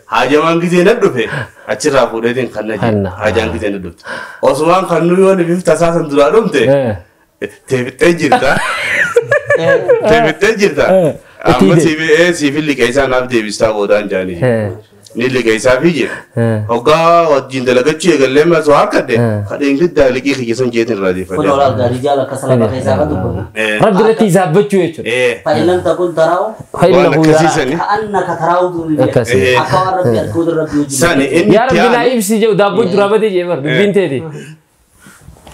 Haajamaan gisee na dhufe achirraa fuudheetiin kan na jee. Haajaan gisee na dhufte. Osumaan kan nuyi waan biif tasaa san duraa dhumte. Teefittee jirta. Teefittee jirta. Amma siif liqeessaa naaf deebistaa boodaan jaanii. Ni liqeessaa fi jee. Hoggaa wajjin dalagachuu eegallee masoo harkadhe. Kadheen giddaa liqii kiyya jeetiin irraa deeffadhe. Kun olaal gaarii jaala akka salaphaa keessaa kan dubbatu. Rabbi irratti hisaabbachuu jechuudha. Fa'ilan takun taraa'u. Waan akkasiisani. Ka'annaka taraa'u duuni. Akka waan rabbi arguutu rabbi wajjin. Sani inni Yaa Rabbi naa ibsi jedhu daabboon duraa badee jee bar dubbiin teeti.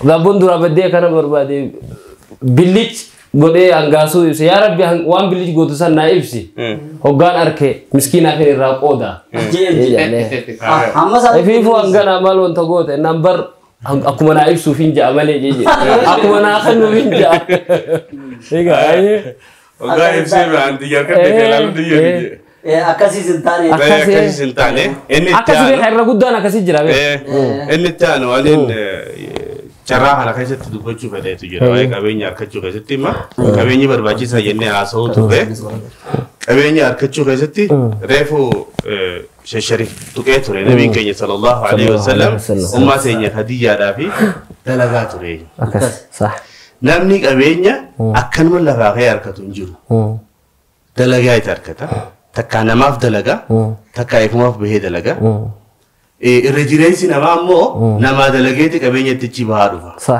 Daabboon duraa baddee kana barbaade billich godhee hangaasuu ibsi. Yaa Rabbi waan billich gootu san naa ibsi. Hoggaan arke miskiinaaf irraa qooda. Ifiifuu hangana maal wanta goote nambar akkuma naa ibsuuf hin ja'a malee jee akkuma naa kennuuf hin ja'a. Egaa Hoggaa ibsee anti jalqabde ilaalu diyyee. Akkasiis hin taane. Akkasiis hin taane. Inni itti Akkasii aanu. irra guddaan akkasii jira. Inni itti aanu waliin carraa kana keessatti dubbachuu fedheetu jira. Waa'ee qabeenya harkachuu keessatti imma qabeenyi barbaachisaa jennee haasa'uu turre. Qabeenya harkachuu keessatti reefu Sharif tuqee ture nabiin keenya sallallahu alaihi wasallam ummaa seenya Khadijjaadhaa fi dalagaa ture. Namni qabeenya akkanuma lafaa ka'ee harkatu hin jiru. Dalagaa itti harkata. Takka namaaf dalaga takka eegumaaf bahee dalaga. Irra jireessi namaa ammoo namaa dalageeti qabeenya itti bahaa dhufa.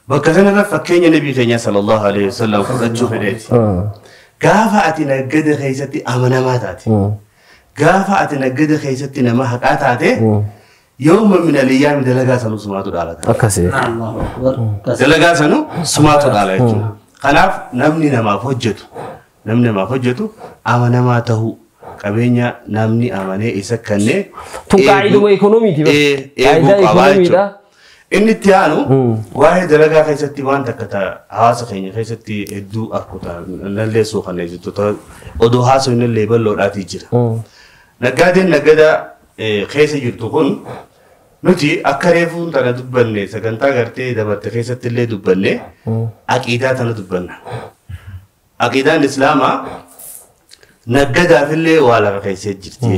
Bakka sanarra fakkeenya nabii keenya sallallahu alaihi wasallam fudhachuu fedheeti. Gaafa ati naggada keessatti amanamaa taate. Gaafa ati naggada keessatti nama haqaa taate yooma min aliyyaami dalagaa sanuu sumaatu dhaala. Akkasii. Dalagaa sanuu sumaatu dhaala jechuudha. Kanaaf namni namaaf hojjetu amanamaa tahuu qabeenya namni amanee isa kennee. Tun qaaciduma ikoonomiiti. Eeguu qabaa jechuudha. Inni itti aanu waa'ee dalagaa keessatti waan takka hawaasa keenya keessatti hedduu akkota nalleessuu kan jirtu odoo haasofni illee bal'oodhaatii jira. Naggaadeen naggada keessa jirtu kun nuti akka reefuun tana dubbanne sagantaa gartee dabarte keessatti illee dubbanne aqiidaa tana dubbanna. Aqiidaan Islaamaa naggadaaf illee waa lafa keessa jirti.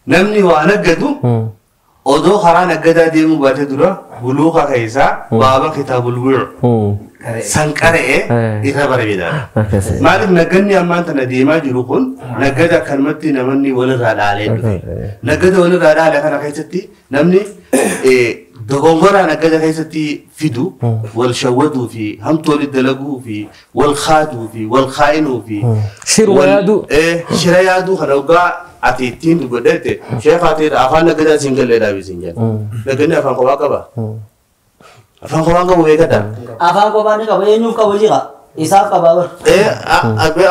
Namni waa naggadu odoo karaa naggadaa deemuu baate dura buluuka keessaa baaba kitaabul wiic san qara'ee irra bareedaadha. Maaliif nagganni ammaan tana deemaa jiru kun naggada akkanumatti namni walirraa dhaalee dhufe. Naggada walirraa dhaale kana keessatti namni dogongoraa naggada keessatti fidu wal shawwaduu fi hamtuu walitti dalaguu fi wal kaaduu fi wal kaa'inuu fi shira yaaduu kana hoggaa ati ittiin dubbadheette sheekaatiin afaan naggadaa siin gallee dhaabii siin jedha. Nagganni afaan kophaa qaba. Afaan kophaa qabu beekadha. Afaan kophaa ni qaba eenyuuf qabu jira isaaf qaba bar.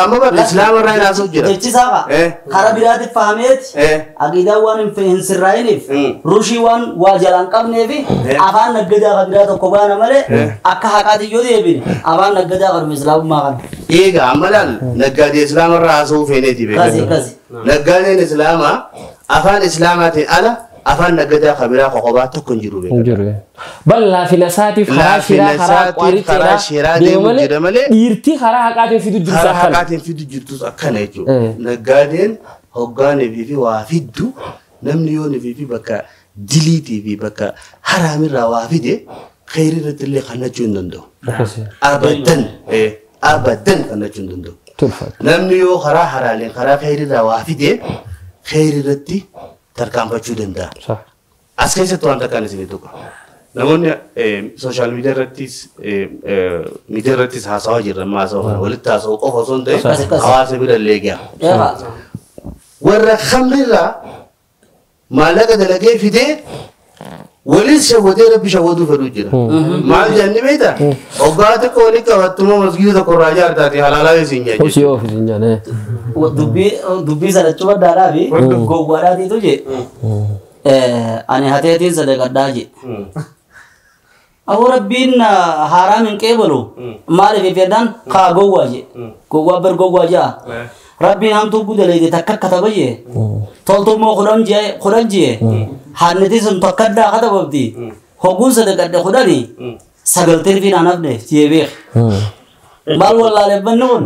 Amma bar islaama irraa inaasuuf jira. Jechi isaa qaba. Karaa biraatti fahameeti. Aqiidaan waan hin sirraa'iniif rushii waan waa jalaan qabneefi afaan naggadaa kan biraa tokko baana malee akka haqaatti yoo deebine afaan naggadaa kan islaamummaa kana. Eega amma laal naggaadee islaama irraa haasa'uu feeneeti beekadha. Naggaadeen islaamaa afaan islaamaatiin ala afaan naggadaa kan biraa qoqobaa tokko hin jiru beekadha. Bal laafina isaatiif karaa shiraa karaa karaa shiraa deemu jira malee dhiirtii karaa haqaatiin fidu jirtus akkana. Karaa haqaatiin fidu jirtus akkana jechuudha. Naggaadeen hoggaanii fi waa fiddu namni yoo fi bakka diliitii fi bakka haraamirraa waa fide kheyrii irratti illee kannachuu hin danda'u. Abadan abadan kannachuu hin danda'u. Namni yoo karaa haraaleen karaa kheyriirraa waa fide kheyrii irratti tarkaanfachuu danda'a. As keessatti waan takkaan isinii tuqa. Namoonni sooshaal miidiyaa irrattis haasawaa jirra amma haasawaa kana walitti haasawuu qofa osoo hin ta'in hawaasa bira illee gaha. Warra khamrirraa maallaqa dalagee fidee walis shawwadee rabbi shawwaduu fedhuu jira. Maal jenni beektaa? Hoggaa xiqqoo walitti qabattumoo masgiida tokko irraa ijaartaati halaalaa isin nyaachisa. Hosii oof isin nyaane. Dubbii sana cuma daaraa fi gowwaadhaatiitu jee. Ani hateetiin sadaqadhaa jee. Awwa rabbiin haaraam hin qeebalu maaliif fedhan kaa gowwaa jee. Gowwaa bar gowwaa jaa. Rabbiin hamtuu gudaleete takka kataba jee. Toltummoo kudhan jee. Haanniti sun takkaddaa katababdi. Hogguun sadaqadhe kudhani sagalteen fi naanafne jee beek. Maal wallaaleffanni kun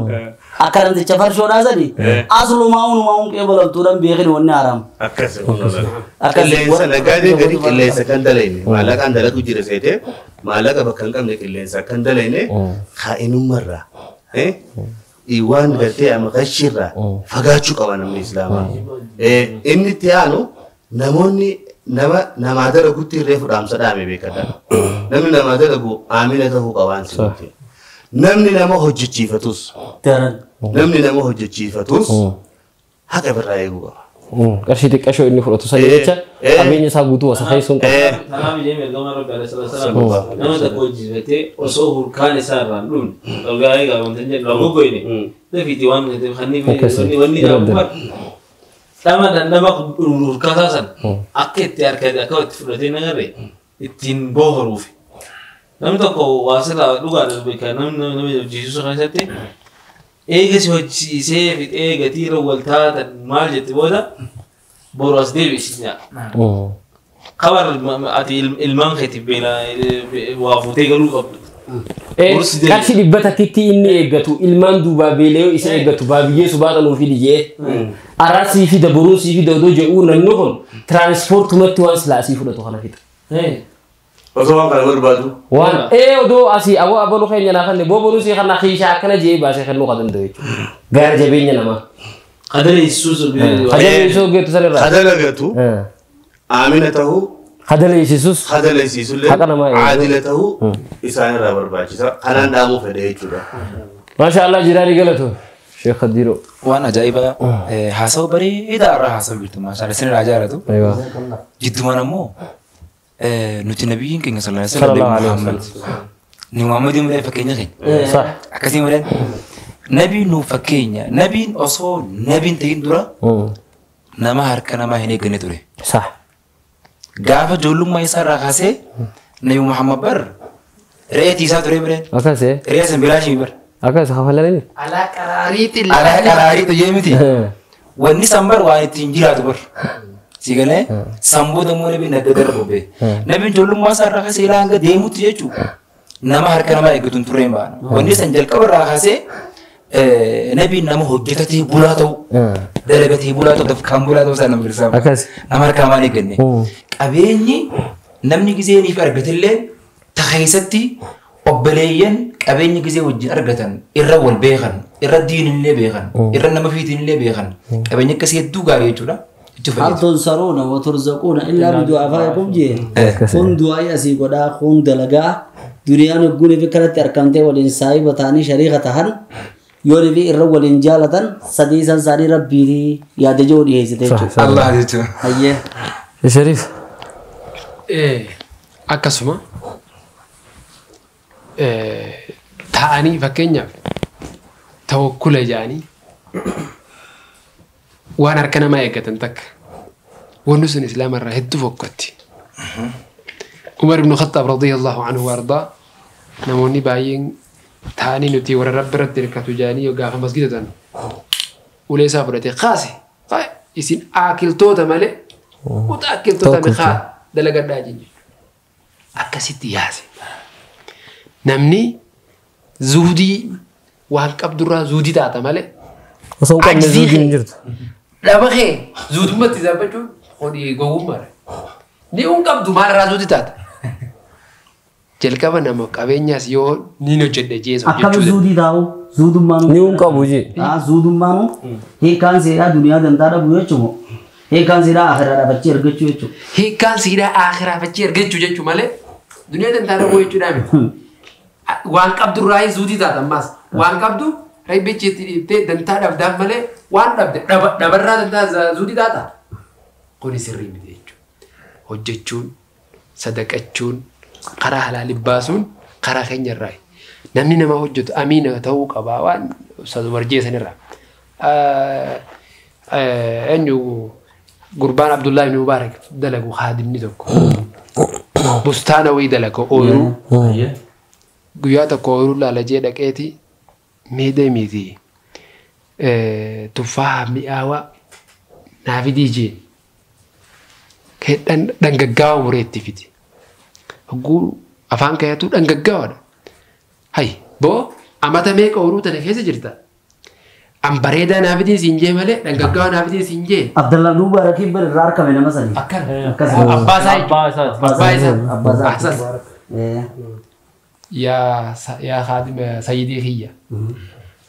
akka namticha farshoodhaa sadi aslumaa unumaa un qeebalamtuudhaan beekin wanni haaraam. Akkas qilleensa naggaadee gadi qilleensa kan dalayne maallaqaan dalagu jira seetee maallaqa bakka hin qabne qilleensa kan dalayne kaa'inummarraa waan gartee amma qashiirraa fagaachuu qaba namni islaamaa. Inni itti aanu namoonni nama namaa dalagutti irree fudhaamsa dhaame beekadha. Namni namaa dalagu aamina ta'uu qabaan sinutti. Namni nama hojjechiifatus haqa birraa eeguu qaba. Qarshii xiqqashoo inni fudhatu sana jecha qabeenya isaa guutuu wasa keessuun qaba. Kanaaf jedhee ergamaan Rabbi alayhi salaam nama tokko hojjechiifatee osoo hurkaan isaa irraa hin dhumne dhugaa eegaa wanta hin jedhu goggoyne dafiitii waan wanni dhama dhandhama hurkaa isaa sana akka itti harkate akka itti fudhatee nagarre ittiin boharuufi. Namni tokko waa sirraa dhugaadha beekaa namni nama hojjechiisuu keessatti eega si hojjechiisee fixee gatii irra wal taatan maal jette booda boru as deebisi nyaa. Kabar ati ilmaan keetiif beela waa fuutee galuu qabdu. Qarshii dhibba takkitti inni eeggatu ilmaan duubaa beelee isa eeggatu baabiyyee subaaxanuu fi dijee arraa fi daboruu fi daudoo jedhuu namni kun tiraanspoortumatti waan silaasii fudhatu kana fixa. Osoo waan kana barbaadu. Waan odoo asii awwa abaluu keenya naa kanne booboruu sii kana kiishaa akkana jee baasee kennuu kan danda'u jechuudha. Gaara jabeenya namaa. Kadaleessisu geettu sanirraa. Kadalagatu. Aamina ta'uu. Kadaleessisus. Kadaleessisullee. Aadila ta'uu isaanirraa barbaachisa. Kanaan dhaamuu fedhe jechuudha. Maasha Allah jiraanii galatu. Sheekh Khadiiroo. Waan ajaa'ibaa haasawa bareedaa irraa haasawa jirtu maasha Allah isinirraa jaalatu. Jiddumaan ammoo nuti nabiyyiin keenya sallallahu alaihi wasallam ni Muhammadiin malee fakkeenya keenya. Akkasii malee nabiin nuuf fakkeenya nabiin osoo nabiin ta'in dura nama harka namaa hin eegganne ture. Gaafa ijoollummaa isaa irraa kaasee nabi Muhammad bar re'eetii isaa ture bireen. Akkasii. Re'ee san bilaashii bar. Akkas kafalanii. Alaa qaraariitti. Alaa qaraariitti jee miti. Wanni san bar waan ittiin jiraatu bar. Si galee san booda immoo nabiin adda darba bobbee. Nabiin ijoollummaa isaa irraa kaasee ilaa hanga deemutti jechuudha. Nama harka namaa eeggatu hin turre hin baana. Wanni san jalqaba irraa kaasee nabiin nama hojjetatee bulaa ta'u dalagatee bulaa ta'u dafkaan bulaa ta'u isaa nama birsaa. Nama harka namaa hin eegganne. Qabeenyi namni gizee niif argatellee ta keessatti obboleeyyan qabeenya gizee wajjin argatan irra wal beekan irra diinillee beekan irra nama fiitinillee beekan qabeenya akkasii hedduu gaarii jechuudha. Hal tunsaruuna wa turzaquuna illaa bidu'afaa'ikum jee kun du'aa'i asii godhaa kun dalagaa duniyaan hogguun fi kanatti argamtee waliin saahiba ta'anii shariika tahan yoo fi irra waliin jaalatan sadii isaan isaanii rabbii yaada jiru dhiyeessite jechuudha. Allah jechuudha. Hayyee. Shariif. Akkasuma ta'anii fakkeenyaaf tawakkula jedhanii waan harka namaa eeggatan takka wanni sun islaama irraa hedduu fokkatti. Umar ibn Khattaab radiyallahu anhu wardaa namoonni baay'een ta'anii nuti warra rabbi irratti hirkatu jedhanii gaafa masgida ta'an ulee isaa fudhatee kaase isin aakiltoota malee mutaakiltoota meeqaa dalagadhaa jennu akkasitti yaase. Namni zuudii waan qabdurraa zuudii taata malee. Osoo hin qabne zuudiin hin jirtu. Dhaba kee zuudummaatti zaabbachuun hojii gowwummaadha. Ni hin qabdu maalirraa zuudii taata. Jalqaba nama qabeenyaas yoo ni hojjedhe jees hojjechuu. Akkami zuudii taa'u zuudummaanuu. Ni hin qabu jee. Zuudummaanuu hiikkaan seeraa duniyaa dantaa dhabu jechuudha. Hiikkaan seeraa akhiraa dhaabachii argachuu jechuudha. Hiikkaan seeraa akhiraa achii argachuu jechuu malee duniyaa dantaa dhabuu jechuudha miti. Waan qabdurraa zuudii taata ammaas waan qabdu rabbichi itti dhiibtee dantaa dhabdaaf malee waan dhabde dhabarraa dantaa zuudii taata. Kuni sirrii miti jechuudha. Hojjechuun sadaqachuun karaa halaalii baasuun karaa keenya irraa. Namni nama hojjetu amiina ta'uu qabaa waan warjeessanirraa. Eenyu gurbaan Abdullaa ibn Mubaarak dalagu haadimni tokko. Bustaana wayii dalagu ooyiruu. Guyyaa tokko ooyiruu laalajee dhaqeeti miidhee miti tuffaa mi'aawaa naa fidii jee dhangaggaawaa mureetti fidi. Hogguu afaan kaayatu dhangaggaawaadha. Hay boo amata meeqa ooyiruu tana keessa jirta? An bareedaa naa fidii siin jee malee dhangaggaawaa naa fidii siin jee. Abdallah Mubaarakiin bar irraa argame nama sanii. Akkana. Abbaa isaa. Abbaa isaa. Abbaa isaa. Yaa khaadim sayyidii kiyya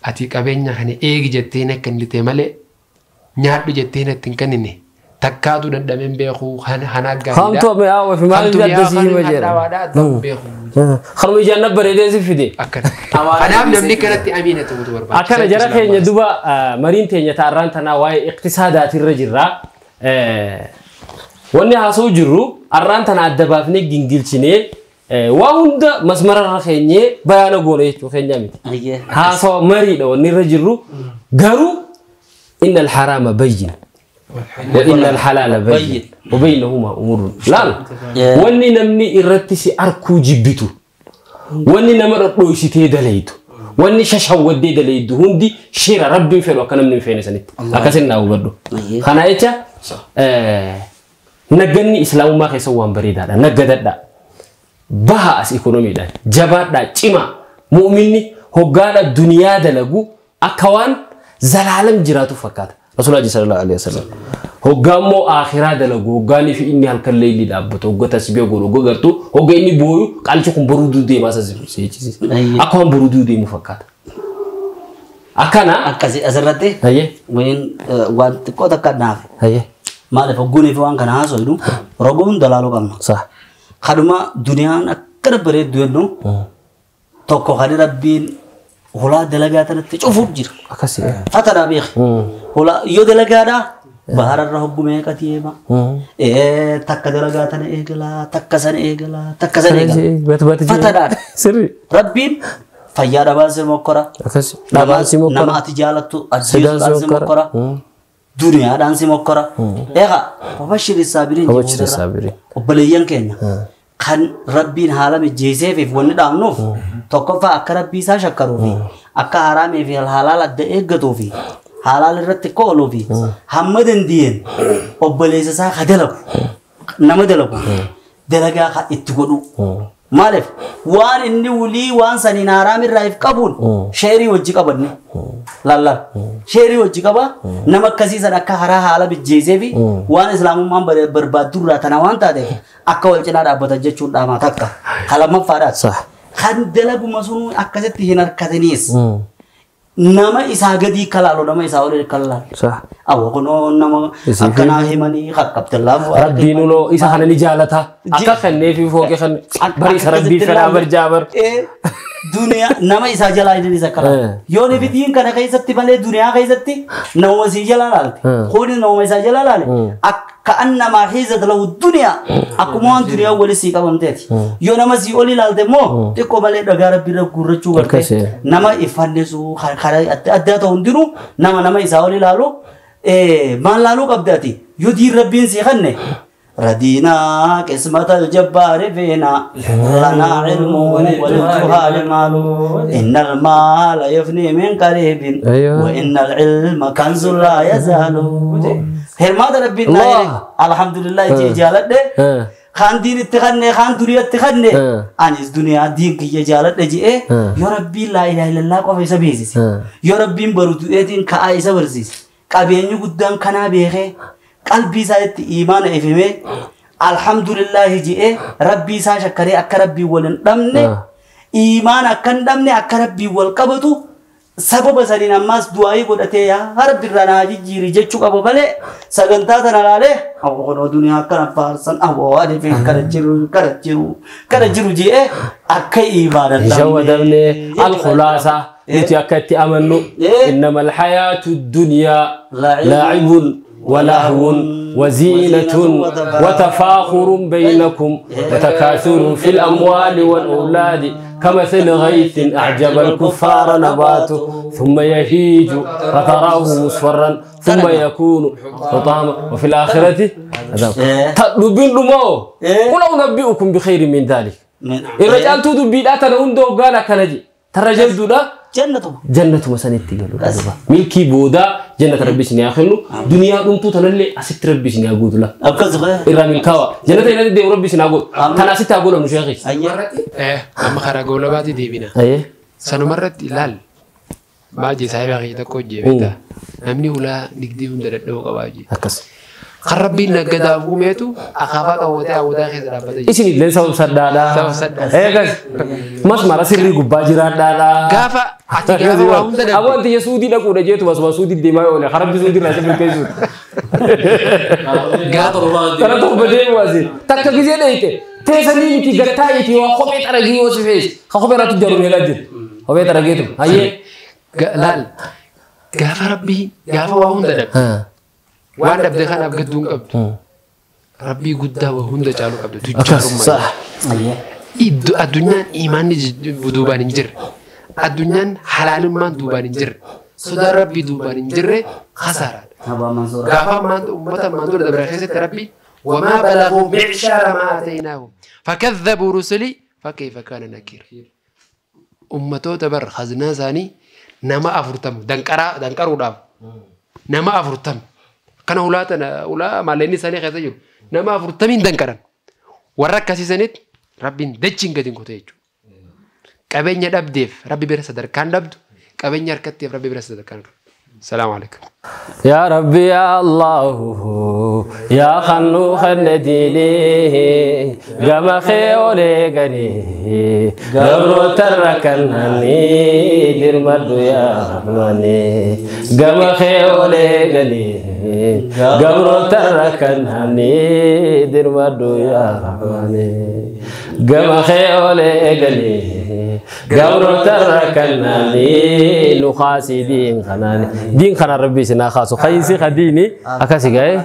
ati qabeenya kana eegi jettee na kennite malee nyaadhu jettee natti hin kennine takkaatu dadhabeen beeku hanaa gaariidha. Hamtuu mi'aawaa fi maal addasii hima jedha. Kanuma ijaan na bareedee si fide. Akkana. Kanaaf namni kanatti amiina ta'utu barbaachisa. Akkana jara keenya duba mariin teenya ta'arraan tanaa waa'ee iqtisaadaatirra jirra. Wanni haasa'u jirru arraan tana adda baafnee gingilchinee waa hunda masmararra keenyee bayaana goone jechuu keenya miti. Haasawa mariidha wanni irra jirru garuu inna alharaama bayyin wa inna alhalaala bayyin wa baynahumaa umuurun laal wanni namni irratti si arkuu jibbitu wanni nama dhodhooysitee dalaytu wanni shashawwaddee dalaytu hundi shira rabbiin fedhu akka namni hin feene sanitti akkasin naa hubadhu. Kana jecha nagganni islaamummaa keessa waan bareedaadha naggadadha. Baha as ikonomiidhaan jabaadhaa cimaa mu'minni hoggaadha duniyaa dalagu akka waan zalaalam jiraatu fakkaata. Rasuulaaji sallallahu alaihi wasallam hoggaa immoo akhiraa dalagu hoggaanii fi inni halkan leelli dhaabbatu hogga tasbih godhu hogga gartuu hogga inni booyu qaalchi kun boruu deemaa isa seechisiisa. Akka waan boruu deemu fakkaata. Akkana. Akkasi asirratti. Waan xiqqoo takka naafe. Maaliif hogguunii fi waan kana haasofnu roga hunda laaluu qabna. Kanuma duniyaan akkana bareeddu jennu tokko kan rabbiin hulaa dalagaa tanatti cufuuf jira. Akkasi. Fatanaa beeki. Hulaa yoo dalagaadhaa bahararra hoggu meeqa deema. Takka dalagaa tana eegalaa takka sana eegalaa takka sana eegalaa. Fatanaadha. Sirri. Rabbiin fayyaa dhabaan si mokkora. Akkasi. Dhabaan si mokkora. Nama ati jaalattu ajjeesuudhaan si mokkora. Duniyaadhaan si mokkora. Eegaa wabashiri saabiriin. Wabashiri saabiriin. Obboleeyyan keenya. Kan rabbiin haala mijjeesseefiif wanni dhaabnuuf tokkoffaa akka rabbii isaa shakkaruu fi akka haraamee fi halaal adda eeggatuu fi halaal irratti akka ooluu fi hamma dandeenyeen obboleessa isaa ka dalagu nama dalagu dalagaa ka itti godhu. Maaliif waan inni wulii waan saniin haraam irraa if qabuun sheerii wajji qabanne lallaal sheerii wajji qaba nama akkasii san akka haraa haala mijjeessee fi waan islaamummaan barbaaddu irraa tana waan taateef akka wal cinaa dhaabbatan jechuun dhaamaa takka kalamaffaadhaas. Kan dalaguma sun akkasitti hin harkatiniis nama isaa gadii kalaalu nama isaa olii kalaalu. Awwa kunoo nama akkanaa himanii qaqqabtallaa. Rabbiin uloo isa kana ni jaalata. Akka kannee fi fooqee kan bari isa rabbii fedhaa bar jaabar. Duniyaa nama isaa jalaa inni isa kalaalu. Yoo ni fitiin kana keessatti malee duniyaa keessatti nama isii jalaa laalte. Kunis nama isaa jalaa laale. Akka annamaa hiizat lahu duniyaa akkuma waan duniyaa wali sii qabamteeti. Yoo nama sii oli ilaalte immoo xiqqoo malee dhagaa rabbiirra guurrachuu gartee nama ifannisu karaa adda addaa ta'u hundinuu nama nama isaa oli ilaalu maal laaluu qabda ati yoo diin rabbiin sii kanne ردينا قسمة الجبار فينا لنا علم وللجهال مال إن المال يفني من قريب وإن العلم كنز لا يزال هرماد ربنا الحمد لله جالت خان دين اتخني خان دنيا اتخني أنيس دنيا دين كي جالت جي يا ربي لا إله إلا الله قف يسبيزيس يا ربي برودو إيدين كأيسا برزيس قابينيو قدام كنا بيخي قلبي سايت إيمان إفهمه الحمد لله جئ ربي ساشكري أكربي ولن دمني إيمان أكن دمني أكربي والقبض سبب سرين أماس دعائي قدرتي يا ربي رناجي جيري جتشو أبو بله سجنتا تنالله أبو خنو دنيا كنا فارسن أبو هذي في كرجرو كرجرو كرجرو جئ أكى إيمان دمني الخلاصة نتيأكد أمنوا إنما الحياة الدنيا لعب ولهو وزينة وتفاخر بينكم وتكاثر في الأموال والأولاد كمثل غيث أعجب الكفار نباته ثم يهيج فتراه مصفرا ثم يكون حطاما وفي الآخرة عذاب. تطلبين رمو قل أنبئكم بخير من ذلك. الرجال تدبي لا تنوندو قال كنجي ترجل دولا جنة مسنتي قالوا ملكي بودا جنة ربي سنيا خلو دنيا قمتو تنلي أست ربي سنيا قود لا إرا ملكاوا جنة إلى دي ربي سنيا قود تناسيت أقول أنو شيخي أما خرا قولا بعد دي بينا سنو مرت لال باجي صاحب أخي تكو جيبتا نمني ولا نقدي هم درد قواجي أكس خربي نقدا أبو ميتو أخافك أودا أودا خزرا بدي إيش اللي سبب سدادا سبب سدادا إيه مس مرة سري قباجي رادا كافة أبو أنت يسودي لك ولا جيت بس سودي دماء ولا خرب سودي لا تبي كيسود ترى تو بدي وازي تكجزي ليته تسني تيجتاي تي وخبيت أرجع وسفيش خبيت راتو جرو ميلاجد خبيت أرجعتم هاي لا كافة ربي كافة وهم درب waan dhabde kanaaf gadduu hin qabdu. Rabbii guddaa waa hunda caalu qabdu. Tujjaarummaa. Sax. Addunyaan imaanni duubaan hin jirre. Addunyaan halaalummaan duubaan hin jirre. Sodaan rabbii duubaan hin jirre khasaaraadha. Gaafa uummata ammaan dura dabra keessatti rabbi wamaa balaguu mi'shaara maa aataynaahum fakadhabuu rusulii fakayfa kaana nakiir. Ummatoota bar khaznaa isaanii nama 40 danqaruudhaaf nama 40 kana ulaa tana ulaa maaleenni isaanii keessa jiru nama 40 danqaran warra akkasiisanitti rabbiin dachiin gadi hin qote jechuudha. Qabeenya dhabdeef rabbi bira sadarkaan dhabdu qabeenya harkatteef rabbi bira sadarkaan qabdu. Salaamu alaikum. يا ربي يا الله يا خنو خنديني قام خيولي قني قبر تركنني درمد يا رحمني قام خيولي قني قبر تركنني درمد يا رحمني قام خيولي قني قبر تركنني نخاسي دين خناني دين خنا ربي سنا خاصو خيسي خديني أكاسي جاي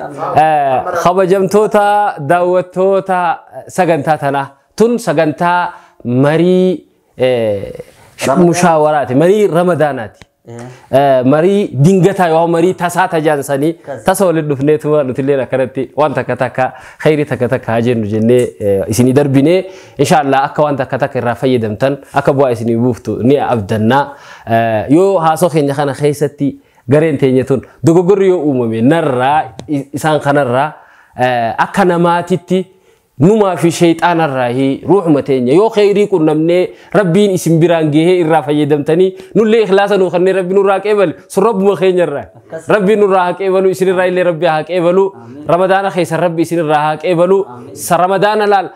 خبجمتوتا داوتوتا سجنتا تنا تون سجنتا مري مشاورات مري رمضانات مري دينغتا يو مري تساتا جانساني تسول دفنيتو نتلينا كرتي وانت كتاكا خيري تكتاكا هاجن جنة إسني دربني إن شاء الله أكا وانت كتاكا رافي دمتن أكا بوا إسني بوفتو ني أبدنا يو هاسوخين يخانا خيستي gareen teenyatun dogoggorri yoo uumame narraa isaan kanarraa akka namaatitti numaa fi shayxaanarraa ruuxuma teenya yoo kheyrii qunnamnee rabbiin isin biraan gahee irraa fayyadamtanii nullee ikhlaasa nuu kannee rabbi nurraa qeebale sun rabbuma keenyarraa rabbi nurraa haa qeebalu isinirraa illee rabbi haa qeebalu ramadaana keessan rabbi isinirraa haa qeebalu ramadaana laal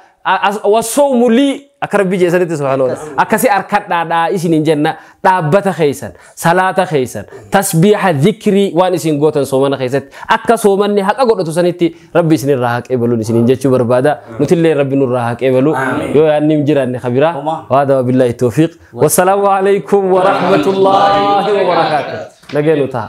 والصوم لي أكرب بيجي سنتي سبحان الله أكسي أركض دا إسنين جنة دابة خيسن صلاة خيسن تسبيح ذكري وان إسين قوتن صومنا خيست أكا صومني حق أقول تسنتي ربي إسنين راهك إبلو إسنين جتشو بربادة نتلي ربي نور راهك إبلو يو يعني مجراني خبيرة وهذا وبالله التوفيق والسلام عليكم ورحمة الله وبركاته لقينا تها.